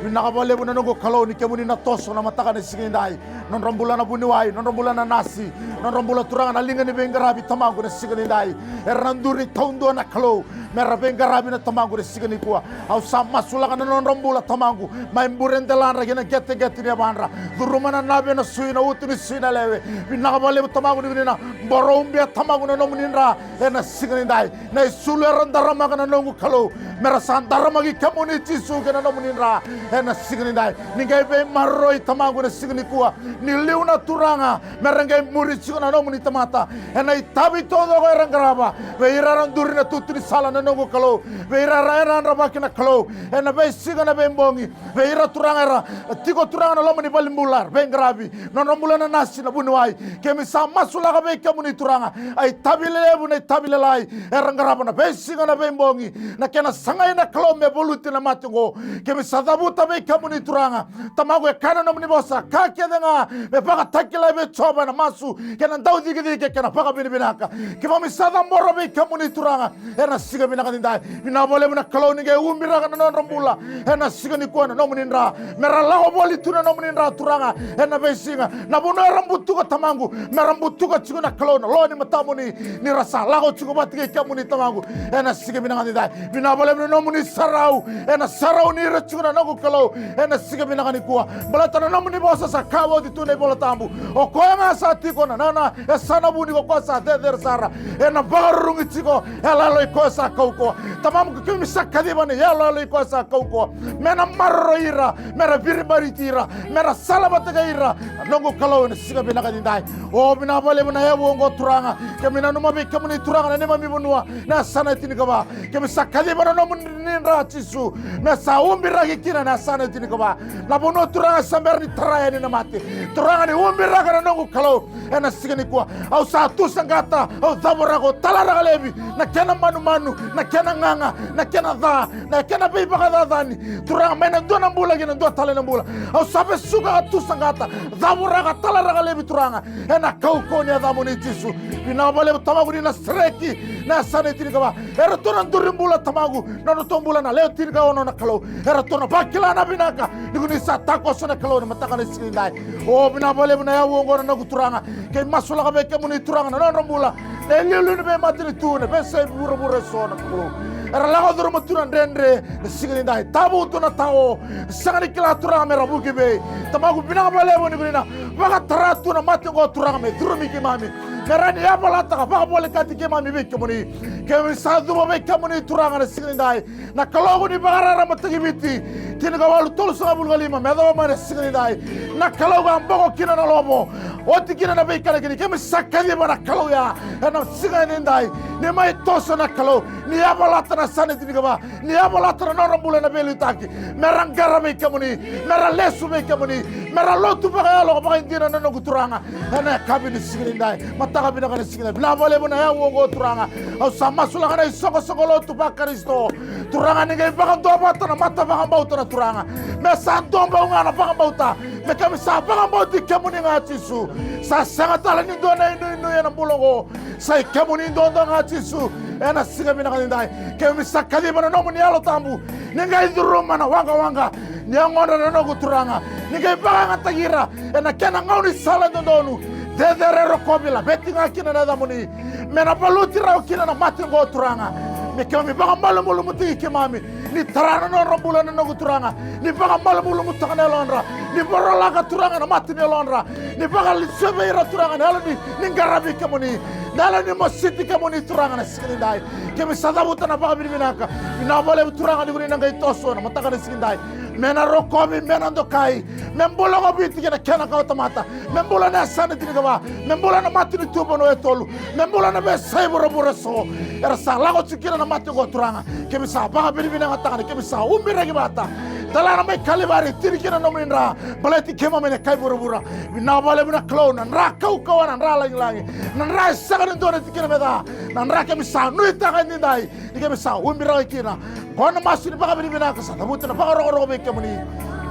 Vinaka vakalevu na noqu Kalou ni kemuni na toso na mataka na siga nidai. Nodra bula na vuniwai, nodra bula na nasi, nodra bula Turaga na liga ni veiqaravi Tamaqu na siga nidai. Era na duri taudua na Kalou mera veiqaravi na Tamaqu na siga nikua. Au sa masulaka na nodra bula Tamaqu, mai bure deladra kei na qeteqete ni yavadra. Curuma na nave, na sui, na utu ni sui, na lewe. Vinaka vakalevu Tamaqu ni vinina, boro ubia Tamaqu na nomuni dra ena siga nidai. Na isulu era daramaka na noqu Kalou, mera sa daramaki kemuni Jisu kei na nomuni dra ena siga nidai. Ni qai veimaroroi Tamaqu na siga nikua, ni liu na Turaga mera qai muri tiko na nomuni tamata. Ena itavi taucoko era qarava, vei ira era duri na tutu ni sala na noqu Kalou, vei ira era yadravaki na Kalou ena veisiga na veibogi, vei ira Turaga era tiko Turaga na loma ni valenibula era veiqaravi, nodra bula na nasi, na vuniwai. Keimami sa masulaka vei kemuni Turaga, a itavi lelevu, na itavi lalai era qarava na veisiga na veibogi, na kena sagai na Kalou me valuti na mate oqo. Keimami sa cavuta vei kemuni Turaga. Tamaqu, e kaya na nomuni vosa, ka kece ga me vakatakilai vei Jiova ena masu kei na daucikiciki kei na vakavinavinaka. Keimami sa cabora vei kemuni Turaga ena siga vinaka nidai. Vinaka vakalevu na Kalou ni qai ubiraka na nodra bula ena siga nikua na nomuni dra, mera lako voli tu na nomuni dra Turaga ena veisiga. Na vanua era butuka Tamaqu, mera butuka tiko na Kalou na loa ni matamuni, ni ra sa lako tiko vata kei kemuni Tamaqu ena siga vinaka nidai. Vinaka vakalevu na nomuni sarau ena sarauni ira tiko na noqu Kalou ena siga vinaka nikua. Baleta na nomuni vosa sa kaya oti tu na iVola Tabu, o koya ga sa tiko na nona yasana vuni, ko koya sa cecere sara, ena vakarurugi tiko e yaloyalo i koya sa kaukauwa. Tamaqu, keimami sa kaciva na iyaloyalo i koya sa kaukauwa me na maroroi ira, mera viribariti ira, mera salavata kei ira, na noqu Kalou, ena siga vinaka nidai. O, vinaka vakalevu na yavu oqo Turaga. Keimami nanuma vei kemuni Turaga na neimami vanua, na yasana e tinikava. Keimami sa kaciva na nomuni dra Jisu, me sa ubiraki kina na yasana e tinikava. Na vanua Turaga sa bera ni tara yani na mate, Turaga, ni ubiraka na noqu Kalou ena siga nikua. Au sa tusaqata, au cavoraka, au talaraka laivi na kena manumanu, na kena gaga, na kena ca, na kena veivakacacani, Turaga, mai na dua na bula ki na dua tale na bula. Au sa vesuka ka tusaqata, cavoraka, talaraka laivi Turaga, ena kaukauwa ni yacamuni Jisu. Vinaka vakalevu Tamaqu ni na sereki na yasana e tinikava. Eratou na duri bula Tamaqu, na nodratou bula na lewe tinikaono na Kalou. Eratou na vakila na vinaka ni ko ni sa takoso na Kalou na mataka na siga nidai. O, vinaka vakalevu na yavu oqo na noqu Turaga. Keimami masulaka vei kemuni Turaga na nodra bula na iliuliu ni veimatanitu, na veiyasai vuravura eso na Kalou. Era lako curuma tu na dredre na siga nidai. Tavu tu na tao, sega ni kila Turaga mera vuki vei. Tamaqu, vinaka vakalevu ni ko ni na vakatara tu na mate oqo Turaga me curumi keimami, me rawa ni yavalata ka vakavolekati keimami vei kemuni. Keimami sa cuva vei kemuni Turaga na siga nidai. Na Kalou, ko ni vakararamataki Viti, tinikawalu tolusagavulu ka lima me yacova mai na siga nidai. Na Kalou ka boko kina na lovo, Oti kina na veika na kina, keimami sa kaciva na Kalou ya ena siga edaidai. Ni mai toso na Kalou, ni yavalata na yasana tinikava, ni yavalata na nodra bula na veiliutaki. Me ra qara vei kemuni, me ra lesu vei kemuni, me ra lotu vakayalo vakaidina na noqu Turaga. Ena yakavi ni siga edaidai, mataka vinaka ni siga edaidai, vinaka vakalevu na yau oqo Turaga. Au sa masulaka na isoqosoqo lotu vaKarisito. Turaga, ni qai vakaduavata na mata vakabauta na Turaga. Me sa duabau ga na vakabauta. Me keimami sa vakabauti kemuni ga Jisu. Sa sega tale ni dua na inuinui ena bula oqo. Sa i kemuni duadua ga Jisu. Ena siga vinaka edaidai, keimami sa kaciva na nomuni Yalo Tabu. Ni qai curuma na waqawaqa. Ni yagodra na noqu Turaga. Ni qai vakayagataki ira ena kena gaunisala dodonu. Cecere, rokovi, laveti ga kina na yacamuni. Me na valuti rawa kina na mate oqo Turaga. Me keimami vakamalumalumutaki keimami. Ni tara na nodra bula na noqu Turaga. Ni vakamalumalumutaka na yalodra. Ni vorolaka Turaga na mata ni yalodra. Ni vakalesuvi ira Turaga na yalo ni, ni qaravi kemuni. Na yalo ni mositi kemuni Turaga na siga edaidai. Keimami sa cavuta na vakavinavinaka. Vinaka vakalevu Turaga ni ko ni na qai toso na mataka ni siga edaidai. Me na rokovi, me na dokai. Me bula ko Viti kei na kena kawatamata. Me bula na yasana tinikava. Me bula na matanitu vanua e tolu. Me bula na veiyasai vuravura eso. Era sa lako tiko kina na mate oqo Turaga. Keimami sa vakavinavinakataka ni keimami sa ubiraki vata. Dela na mai Kalivari, tini kina na nomuni dra. Baleti keimami na kai vuravura. Vinaka vakalevu na Kalou, na dra kaukauwa, na dra lagilagi. Na dra e sega ni dua na tikina me ca. Na dra keimami sa nuitaka edaidai. Ni keimami sa ubiraki kina. Qo na masu ni vakavinavinaka sa cavuta na vakarokoroko vei kemuni.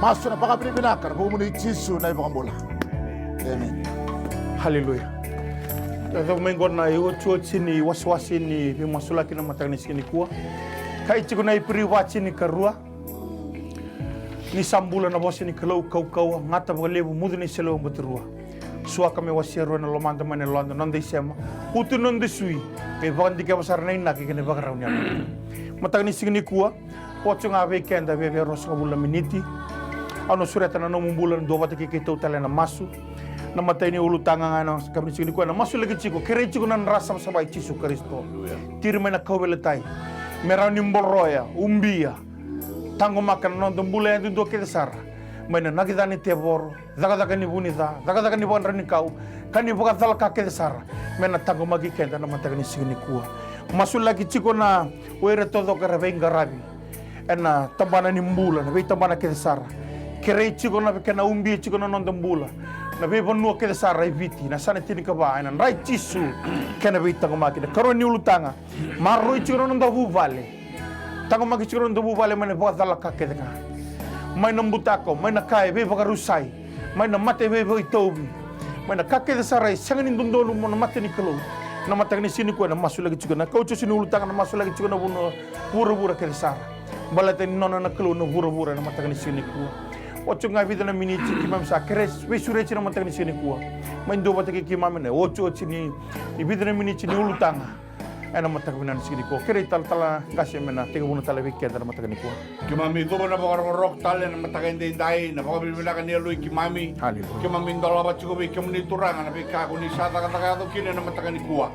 Masu na vakavinavinaka ena vukumuni Jisu na iVakabula. Emeni. Haleluya. Yacova mai qo na iotioti ni wasewase ni veimasulaki na mataka ni siga nikua. Kai tiko na Iperiu va tinikarua. Ni sa bula na vosa ni Kalou kaukauwa, gata vakalevu, mucu na iseleiwa batirua. Suaka me wasea rua ena lomada mai na yaloda, noda isema, utu na noda sui, me vakadikeva sara na inaki kei na ivakarau ni yalo. Mataka ni siga nikua, oti ga vei keda, viavia ruasagavulu na miniti. Au na sureta na nomu bula, na duavata kei keitou tale ena masu. Na matai ni ulutaga ga ena yakavi ni siga nikua, na masulaki tiko, kerei tiko na dra savasava i Jisu Karisito. Tiri mai na kauveilatai. Me rawa ni boroya, ubia, taqomaka na noda bula yadudua kece sara. Mai na nakica ni tevoro, cakacaka ni vunica, cakacaka ni vakadraunikau, ka ni vakacalaka kece sara. Me na taqomaki keda na mataka ni siga nikua. Masulaki tiko na o ira taucoko era veiqaravi ena tabana ni bula, na veitabana kece sara. Kerei tiko na kena ubia tiko na noda bula. Na veivanua kece sara e Viti, na yasana tinikava, ena dra i Jisu, kena veitaqomaki. Na karua ni ulutaga, maroroi tiko na noda vuvale. Taqomaki tiko na noda vuvale mai na vakacalaka kece ga. Mai na butako, mai na ka e veivakarusai. Mai na mate e veivakaitauvi. Mai na ka kece sara e sega ni dodonu mo na mata ni Kalou. Na mataka ni siga nikua na masulaki tiko na kaujosi ni ulutaga na masulaki tiko na vanua vuravura kece sara. Baleta ni nona na Kalou na vuravura na mataka ni siga nikua. Oti ga vica na miniti keimami sa kere veisureti na mataka ni siga nikua. Mai duavata kei keimami na otioti ni, ni vica na miniti ni ulutaga. Ena mataka vinaka ni siga nikua. Kerei talatala qase me na tekivuna tale vei keda na mataka nikua. Keimami cuva na vakarokoroko tale na mataka edaidai, na vakavinavinaka ni yaloi keimami. Haleluya. Keimami dolava tiko vei kemuni Turaga na veika ko ni sa cakacaka yaco kina ena mataka nikua.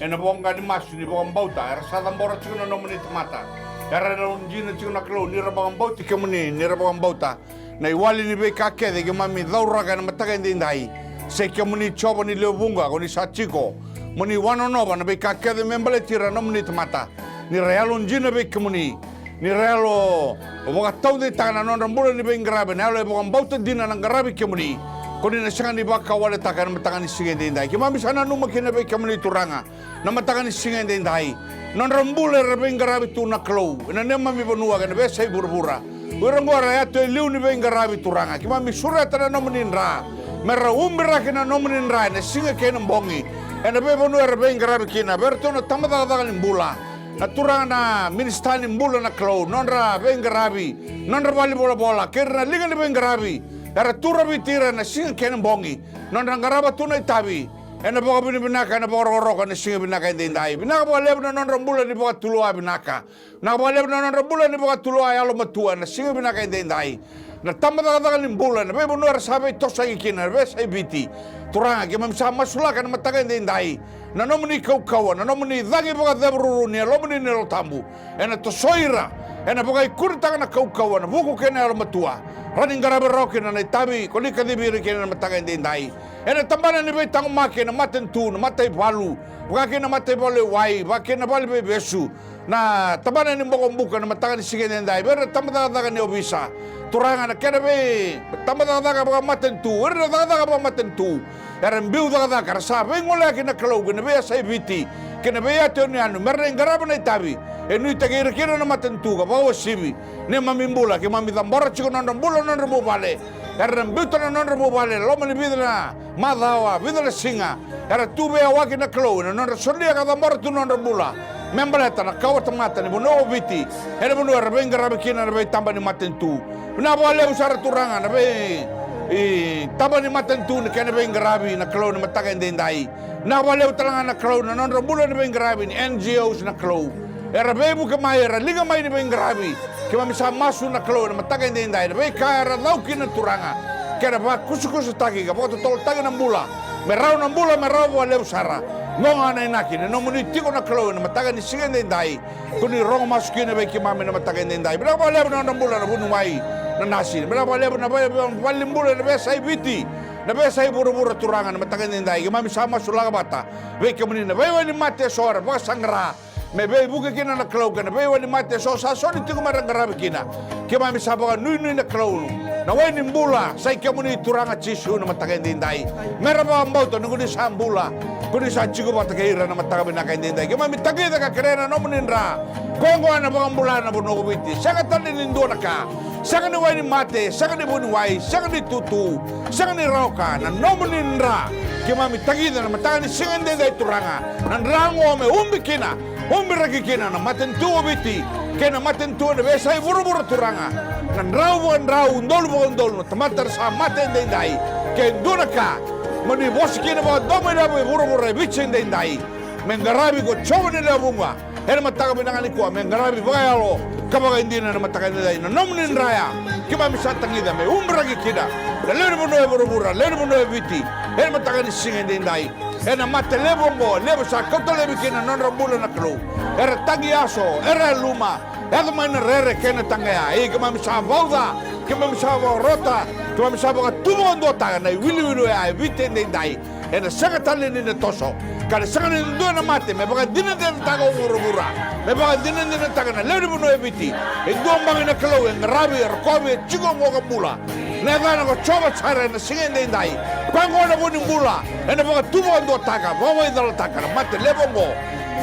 Ena voqa ni masu ni vakabauta, era sa cabora tiko na nomuni tamata. Era yalodina tiko na Kalou, ni ra vakabauti kemuni, ni ra vakabauta na iwali ni veika kece keimami cauraka ena mataka edaidai. Sa i kemuni Jiova ni lewe vuqa, ko ni sa tiko mo ni wanonova na veika kece me baleti ira na nomuni tamata. Ni ra yalodina vei kemuni, ni ra yalo vakataudeitaka na nodra bula ni veiqaravi, na yalo e vakabauta dina na qaravi kemuni. Ko ni na sega ni vakawaleta ena mataka ni siga edaidai. Keimami sa nanuma kina vei kemuni Turaga. Na mataka ni siga edaidai, nodra bula era veiqaravi tu na Kalou ena neimami vanua kei na veiyasai vuravura. O ira oqo era yatu e liu ni veiqaravi Turaga, keimami sureta na nomuni dra me ra ubiraki na nomuni dra ena siga kei na bogi. Ena veivanua era veiqaravi kina, vei iratou na tabacakacaka ni bula, na turaga na minisita ni bula na Kalou, nodra veiqaravi, nodra valenivolavola kei ira na liga ni veiqaravi era tu raviti ira ena siga kei na bogi. Nodra qarava tu na itavi ena vakavinavinaka, ena vakarokoroko, ena siga vinaka edaidai. Vinaka vakalevu na nodra bula ni vakatulewa vinaka. Vinaka vakalevu na nodra bula ni vakatulewa yalomatua ena siga vinaka edaidai. Na tabacakacaka ni bula ena veivanua era sa veitosaki kina, na veiyasai Viti. Turaga, keimami sa masulaka ena mataka edaidai na nomuni kaukauwa, na nomuni cagi vakacevururu ni Yalomuni na Yalo Tabu. Ena tosoi ira, ena vakaikunataka na kaukauwa, na vuku kei na yalomatua. Rawa ni qaravi rawa kina na itavi ko ni kacivi ira kina ena mataka edaidai. Ena tabana ni veitaqomaki ena matanitu, na mataivalu, vaka kina na mataivalu e wai, vaka kina na vale ni veivesu, na tabana ni bokobuka ena mataka ni siga edaidai, vei ira na tabacakacaka ni ovisa. Turaga, na kena veitabacakacaka vakamatanitu, o ira na cakacaka vakamatanitu era biu cakacaka, era sa veigoleyaki na Kalou ki na veiyasai Viti kei na veiyatu yanuyanu, me ra na qarava na itavi e nuitaki ira kina na matanitu ka vakauasivi. Neimami bula, keimami cabora tiko na nodra bula na nodra vuvale. Era na biuta na nodra vuvale e loma ni vica na macawa, vica na siga. Era tu veiyawaki na Kalou ena nodra solia ka cabora tu na nodra bula me baleta na kawatamata ni vanua o Viti, ena vanua era veiqaravi kina na veitaba ni matanitu. Vinaka vakalevu sara, Turaga, na vei, i, taba ni matanitu, na kena veiqaravi na Kalou ena mataka edaidai. Vinaka vakalevu tale ga na Kalou na nodra bula na veiqaravi ni N G Os na Kalou. Era veivuke mai, era liga mai ni veiqaravi. Keimami sa masu na Kalou ena mataka edaidai, na veika era cau kina, Turaga, ke ra vakusakusataki ka vakatotolotaki na bula, me rawa na bula me rawa vakalevu sara. Qo ga na inaki ni nomuni tiko na Kalou ena mataka ni siga edaidai. Ko ni rogo masu kina vei keimami ena mataka edaidai. Vinaka vakalevu na nodra bula na vuniwai, na nasi. Vinaka vakalevu na vei, vei, valenibula ena veiyasai Viti, na veiyasai vuravura, Turaga, ena mataka edaidai. Keimami sa masulaka vata vei kemuni na veiwainimate eso era vakasaqara me veivuke kina na Kalou, kei na veiwainimate eso sa soli tiko me ra qaravi kina. Keimami sa vakanuinui na Kalou, na wai ni bula sa i kemuni, Turaga Jisu, na mataka edaidai. Me ra vakabauta ni ko ni sa bula, ko ni sa tiko vata kei ira na mataka vinaka edaidai. Keimami tagica ka kerea na nomuni dra. Koya oqo ena vakabula na vanua o Viti. Sega tale ni dua na ka, sega ni wainimate, sega ni vuniwai, sega ni tutu, sega ni rawa ka, na nomuni dra. Keimami tagica na mataka ni siga edaidai, Turaga, na dra oqo me ubi kina, ubiraki kina na matanitu o Viti kei na matanitu ena veiyasai vuravura, Turaga. Na drau vakadrau, udolu vakaudolu na tamata era sa mate edaidai. Ke dua na ka, mo ni vosa kina vakadomoilevu e vuravura e Viti edaidai. Me qaravi ko Jiova ni lewe vuqa ena mataka vinaka nikua, me qaravi vakayalo ka vakaidina ena mataka edaidai. Na nomuni dra ya keimami sa tagica me ubiraki kina na lewe ni vanua e vuravura, lewe ni vanua e Viti, ena mataka ni siga edaidai. Ena mate levu oqo, levu sa kauta laivi kina na nodra bula na Kalou. Era tagi yaso, era yaluma, yaco mai na rere kei na taqaya. Ei, keimami sa vauca, keimami sa vakarota, keimami sa vakatuvaduataka na iwiliwili oya e Viti edaidai. Ena sega tale ni na toso, ka na sega ni dua na mate me vakadinadinataka o vuravura, me vakadinadinataka na lewe ni vanua e Viti. E dua baki na Kalou e qaravi, e rokovi, e tiko oqo ka bula. Na yacana ko Jiova Jaire ena siga edaidai. Koya oqo na vu ni bula, ena vakatuvaduataka, vakavaicalataka na mate levu oqo.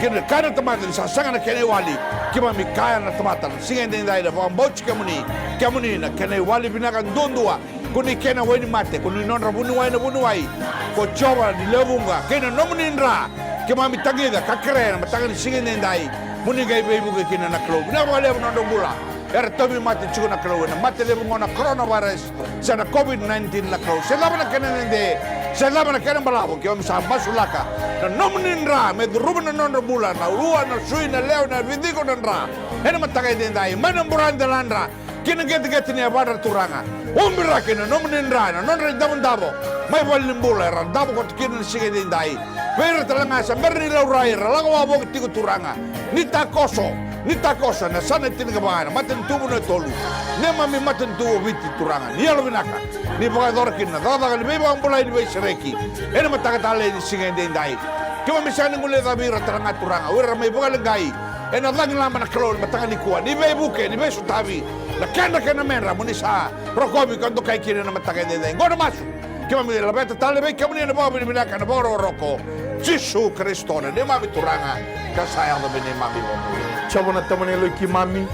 Kei na kaya na tamata ni sa sega na kena iwali. Keimami kaya na tamata na siga edaidai, na vakabauti kemuni, kemuni na kena iwali vinaka duadua. Ko ni kena wainimate, ko ni nodra vuniwai na vuniwai. Ko Jiova ni lewe vuqa kei na nomuni dra. Keimami tagica ka kerea ena mataka ni siga edaidai, mo ni qai veivuke kina na Kalou. Vinaka vakalevu na nodra bula. Era tauvimate tiko na Kalou ena mate levu oqo na coronavirus, se na COVID nineteen na Kalou. Se cava na kena dede, se cava na kena balavu, keimami sa masulaka na nomuni dra me curuma na nodra bula, na ua, na sui, na lewe, na viciko, na dra. Ena mataka edaidai, mai na buradeladra ki na qeteqete ni yavadra, Turaga. Ubiraki na nomuni dra ena nodra idavodavo mai valenibula era davo koto kina na siga edaidai. Vei ira tale ga sa bera ni laurai, era lako wavoki tiko, Turaga. Ni takoso, ni takoso ena yasana e tinikava ena matanitu Vanua e Tolu. Neimami matanitu o Viti, Turaga, ni yalovinaka, ni vakayacora kina na cakacaka ni veivakabulai ni veisereki ena mataka talei ni siga edaidai. Keimami sega ni guilecavi ira tale ga, Turaga, o ira mai vakaleqai ena cagilaba na Kalou ena mataka nikua. Ni veivuke, ni veisotavi na kedra kei na medra, mo ni sa rokovi ka dokai kina ena mataka edaidai. Qo na masu keimami laveta tale vei kemuni ena vakavinavinaka, ena vakarokoroko. Jisu Karisito na neimami Turaga, ka sa yaco me neimami iVakabula. Jiova na Tamai, na yaloi keimami,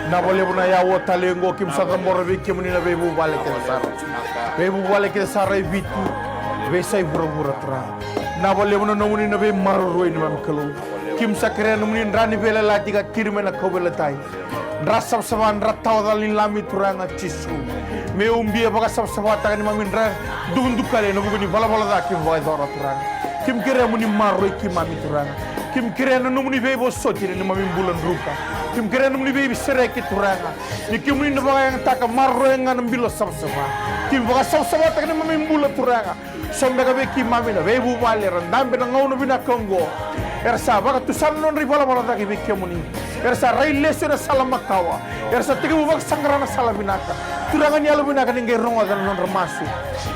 vinaka vakalevu na aua talei oqo keimami sa cabora vei kemuni na veivuvale kece sara. Veivuvale kece sara e Viti, veiyasai vuravura, Turaga. Vinaka vakalevu na nomuni na veimaroroi, neimami Kalou. Keimami sa kerea na nomuni dra ni veiyalayalati ka tiri mai na kauveilatai. Dra savasava, dra tawa cala ni Lami, Turaga Jisu. Me ubia vakasavasavataka neimami dra dukadukali ena vuku ni valavala ca keimami vakayacora, Turaga. Keimami kerea mo ni maroroi keimami, Turaga. Keimami kerea na nomuni veivosoti ena neimami bula druka. Keimami kerea na nomuni veisereki, Turaga. Ni kemuni na vakayagataka, maroroya ga na bilo savasava. Keimami vakasavasavataka neimami bula, Turaga. So beka vei keimami na veivuvale era dabe ena gauna vinaka oqo. Era sa vakatusa na nodra ivalavala ca ki vei kemuni. Era sa rai lesu ena sala makawa. Era sa tekivu vakasaqara na sala vinaka. Turaga ni yalovinaka, ni qai rogoca na nodra masu.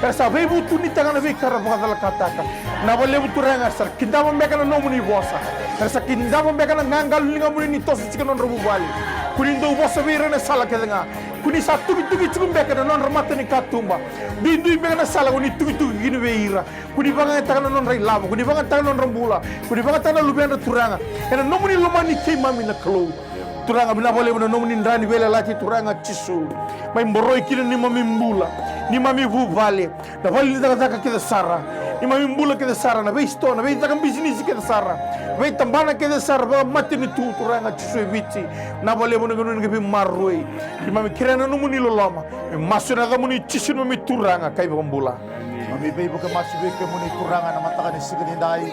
Era sa veivutunitaka na veika ra vakacalakataka. Vinaka vakalevu Turaga, era sa kidava beka na nomuni vosa. Era sa kidava beka na qaqalo ni ligamuni ni toso tiko na nodra vuvale. Ko ni dau vosa vei ira ena sala kece ga. Ko ni sa tukituki tiko beka na nodra mata ni katuba. Duidui beka na sala ko ni tukituki kina vei ira. Ko ni vakayagataka na nodra ilavo, ko ni vakayagataka na nodra bula, ko ni vakayagataka na luvedra Turaga. Ena nomuni lomani keimami na Kalou. Turaga, vinaka vakalevu na nomuni dra ni veiyalayalati Turaga Jisu. Mai boroi kina neimami bula, neimami vuvale, na vale ni cakacaka kece sara, neimami bula kece sara, na veisitoa, na veicaka bisinisi kece sara, veitabana kece sara, vakamatanitu Turaga Jisu e Viti. Vinaka vakalevu na nomuni veimaroroi. Keimami kerea na nomuni loloma. Me masu ena yacamuni Jisu neimami Turaga ka iVakabula. Mami veivuke masu vei kemuni Turaga na mataka ni siga nidai.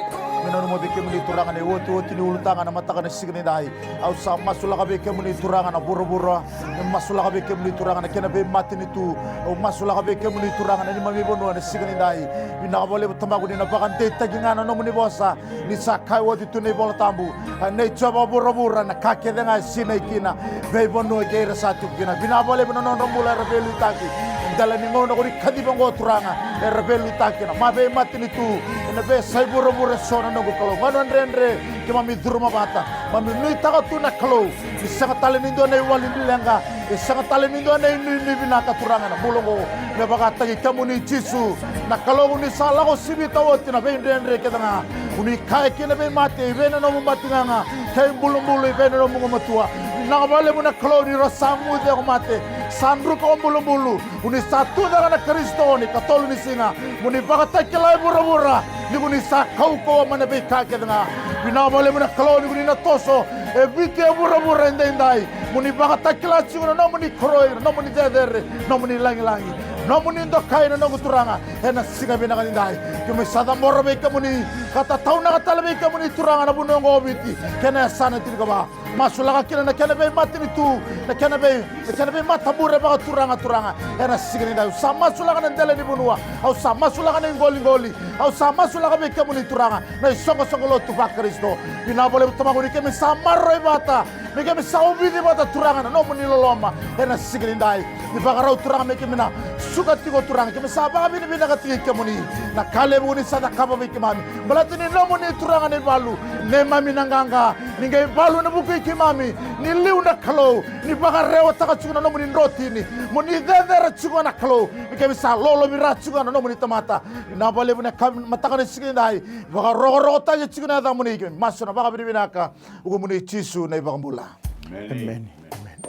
Me nanuma vei kemuni Turaga na iotioti ni ulutaga na mataka ni siga nidai. Au sa masulaka vei kemuni Turaga na vuravura. Me masulaka vei kemuni Turaga na kena veimatanitu. Au masulaka vei kemuni Turaga na neimami vanua na siga nidai. Vinaka vakalevu Tamaqu ni na vakadeitaki ga na nomuni vosa. Ni sa kaya oti tu na iVola Tabu, a nei Jiova vuravura na ka kece ga e sinai kina, veivanua kei ira sa tiko kina. Vinaka vakalevu na nodra bula era veiliutaki. Dela ni gauna ko ni kaciva oqo Turaga, era veiliutaki kina. Mai veimatanitu, ena veiyasai vuravura eso na noqu Kalou. Gauna dredre, keimami curuma vata. Mami nuitaka tu na Kalou. Ni sega tale ni dua na iwali ni leqa, e sega tale ni dua na inuinui vinaka Turaga ena bula oqo. Me vakataki kemuni Jisu, na Kalou ni sa lako sivita oti na veidredre kece ga. Ko ni kaya kina vei mate, i vei na nomu mate gaga, kei bulubulu i vei na nomu gumatua. Vinaka vakalevu na Kalou ni ra sa guce ko mate, sa druka ko bulubulu. Ko ni sa tucake na Karisito ni katolu ni siga, mo ni vakatakila e vuravura ni ko ni sa kaukauwa mai na veika kece ga. Vinaka vakalevu na Kalou ni ko ni na toso e Viti e vuravura edaidai, mo ni vakatakila tiko na nomuni koroi, na nomuni cecere, nomuni lagilagi, nomuni dokai na noqu Turaga. Ena siga vinaka nidai, keimami sa cabora vei kemuni ka tataunaka tale vei kemuni Turaga na vanua oqo o Viti kei na yasana tinikava. Masulaka kina na kena veimatanitu, na kena vei, na kena veimatabure vakaturaga Turaga. Ena siga nidai au sa masulaka na dela ni vanua, au sa masulaka na iqoliqoli, au sa masulaka vei kemuni Turaga na isoqosoqo lotu vaKarisito. Vinaka vakalevu Tamaqu ni keimami sa maroroi vata, me keimami sa ovici vata Turaga na nomuni loloma. Ena siga nidai, ni vakarau Turaga me keimami na suka tiko Turaga, keimami sa vakavinavinakataki kemuni. Na ka levu ni sa cakava vei keimami, baleta ni nomuni Turaga na ivalu, neimami na qaqa. Ni qai valu ena vuku i keimami, ni liu na Kalou, ni vakarewataka tiko na nomuni drotini, mo ni cecere tiko na Kalou, ni keimami sa lolovira tiko na nomuni tamata. Vinaka vakalevu na ka mataka ni siga nidai, vakarokorokotaki tiko na yacamuni, keimami masu na vakavinavinaka, u kemuni Jisu na iVakabula. Emeni. Emeni. Emeni.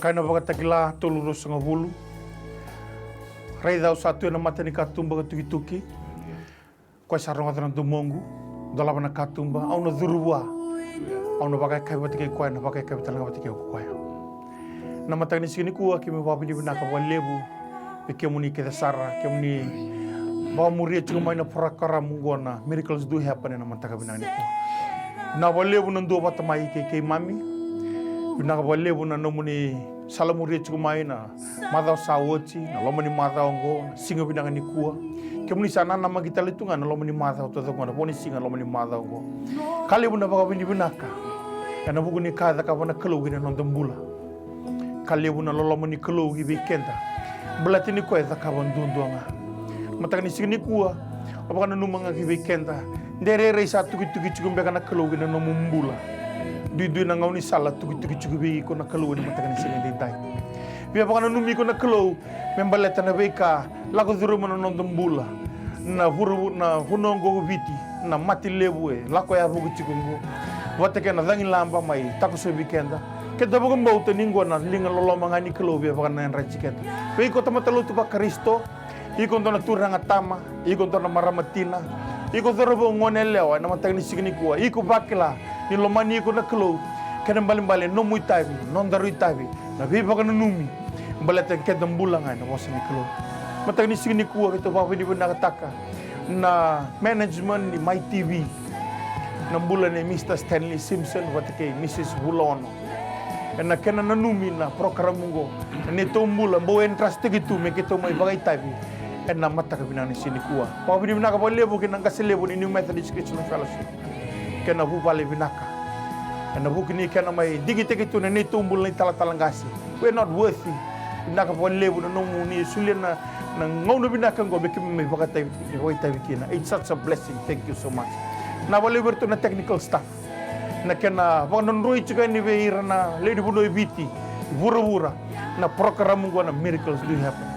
Kaya na Vakatakila tolu ruasagavulu. Raica au sa tu ena mata ni katuba ka tukituki. Koya sa rogoca na domoqu, dolava na katuba, au na curu vua. Au na vakayakavi vata kei koya, na vakayakavi tale ga vata kei au ko koya. Na mataka ni siga nikua keimami vakavinavinaka vakalevu vei kemuni kece sara, kemuni vakamuria tiko mai na porokaramu oqo na Miracles Do Happen ena mataka vinaka nikua. Vinaka vakalevu na dua vata mai kei keimami. Vinaka vakalevu na nomuni salamuria tiko mai na macawa sa oti, na loma ni macawa oqo, na siga vinaka nikua. Kemuni sa nanamaki tale tu ga na loma ni macawa taucoko, na vo ni siga na loma ni macawa oqo. Ka levu na vakavinavinaka ena vuku ni ka e cakava na Kalou kina noda bula. Ka levu na loloma ni Kalou ki vei keda, baleta ni koya e cakava duadua ga. Mataka ni siga nikua, au vakananuma ga ki vei keda, de rairai sa tukituki tiko beka na Kalou kina nomu bula. Duidui na gaunisala tukituki tiko vei iko na Kalou ena mataka ni siga edaidai. Via vakananumi iko na Kalou me baleta na veika lako curuma na noda bula. Na vura, na vanua oqo ko Viti, na mate levu e lako yavoki tiko oqo, vata kei na cagilaba mai takosovi keda. Keda vakabauta ni oqo na liga loloma ga ni Kalou via vakanadrataki keda. Vei iko tamata lotu vaKarisito, iko dua na turaga tama, iko dua na marama tina, iko cauravou, goneyalewa, ena mataka ni siga nikua, iko vakila ni lomani iko na Kalou. Kena ibalebale nomu itavi, nodaru itavi, na veivakananumi baleta keda bula ga ena vosa ni Kalou. Mataka ni siga nikua keitou vakavinavinakataka na management ni Mai T V, na bula nei Mister Stanley Simpson vata kei Missus Vulaono. Ena kena nanumi na program oqo, na neitou bula bau entrustaki tu me keitou mai vakaitavi ena mataka vinaka ni siga nikua. Vakavinavinaka vakalevu kei na qase levu ni New Methodist Christian Fellowship kei na vuvale vinaka. Ena vuku ni kena mai digitaki tu na neitou bula na italatala qase. We're not worthy. Vinaka vakalevu na nomuni solia na, na gauna vinaka oqo me keimami mai vakaitavi, vakaitavi kina. It's such a blessing. Thank you so much. Vinaka vakalevu vei iratou na technical staff. Na kena vakadrodroi tiko yani vei ira na lewe ni vanua e Viti, vuravura, na program oqo na Miracles Do Happen.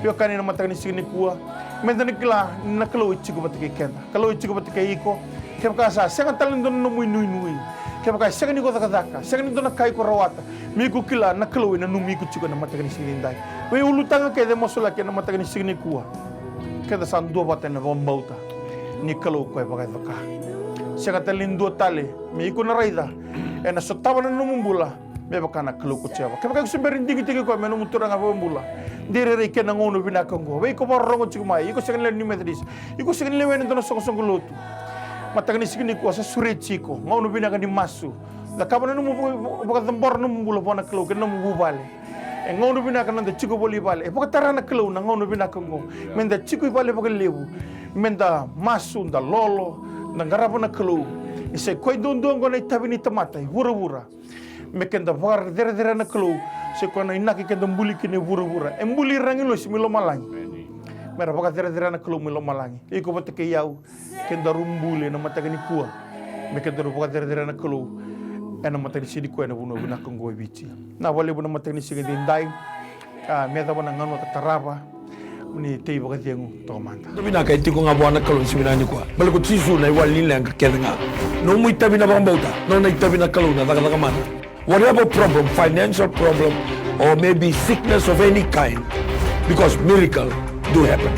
Veiwekani, na mataka ni siga nikua, meda na kila ni na Kalou e tiko vata kei keda. Kalou e tiko vata kei iko. Kevaka sa sega tale ni dua na nomu inuinui, kevaka e sega ni ko cakacaka, sega ni dua na ka iko rawata, me iko kila na Kalou e nanumi iko tiko ena mataka ni siga nidai. Veiulutaga kece e masulaki ena mataka ni siga nikua. Keda sa duavata ena vakabauta ni Kalou koya e vakayacora. Sega tale ni dua tale me iko na raica ena sotava na nomu bula me vaka na Kalou ko Jiova. Kevaka iko se bera ni digitaki koya me nomu Turaga Vakabula, de rairai kena gauna vinaka oqo. Vei iko vakarorogo tiko mai, iko sega ni lewe ni Methodist, iko sega ni lewe ni dua na soqosoqo lotu, mataka ni siga nikua sa sureti iko. Gauna vinaka ni masu. Cakava na nomu vaka-, vakacabora nomu bula vua na Kalou kei na nomu vuvale. E gauna vinaka na noda tiko voli i vale. E vakatara na Kalou na gauna vinaka oqo. Meda tiko i vale vakalevu. Meda masu, da lolo, da qarava na Kalou. Ni sa i koya duadua oqo na itavi ni tamata i vuravura. Me keda vakacerecerei na Kalou. Sa i koya na inaki keda buli kina i vuravura. E buli ira na agilosi mai lomalagi. Mera vakacerecerei na Kalou mai lomalagi. Iko vata kei au. Kedaru buli ena mataka nikua me kedaru vakacerecerei na Kalou ena mataka ni siga nikua ena vanua vinaka oqo e Viti. Vinaka vakalevu na mataka ni siga edaidai. A, me yacova na gauna ka tarava, ni tei vakacegu toka mada. Dua vinaka e tiko ga vua na Kalou ni siga vinaka nikua. Baleta ko Jisu na iwali ni leqa kece ga. Nomu itavi na vakabauta, nona itavi na Kalou na cakacaka mana. Whatever problem, financial problem, or maybe sickness of any kind, because miracle do happen.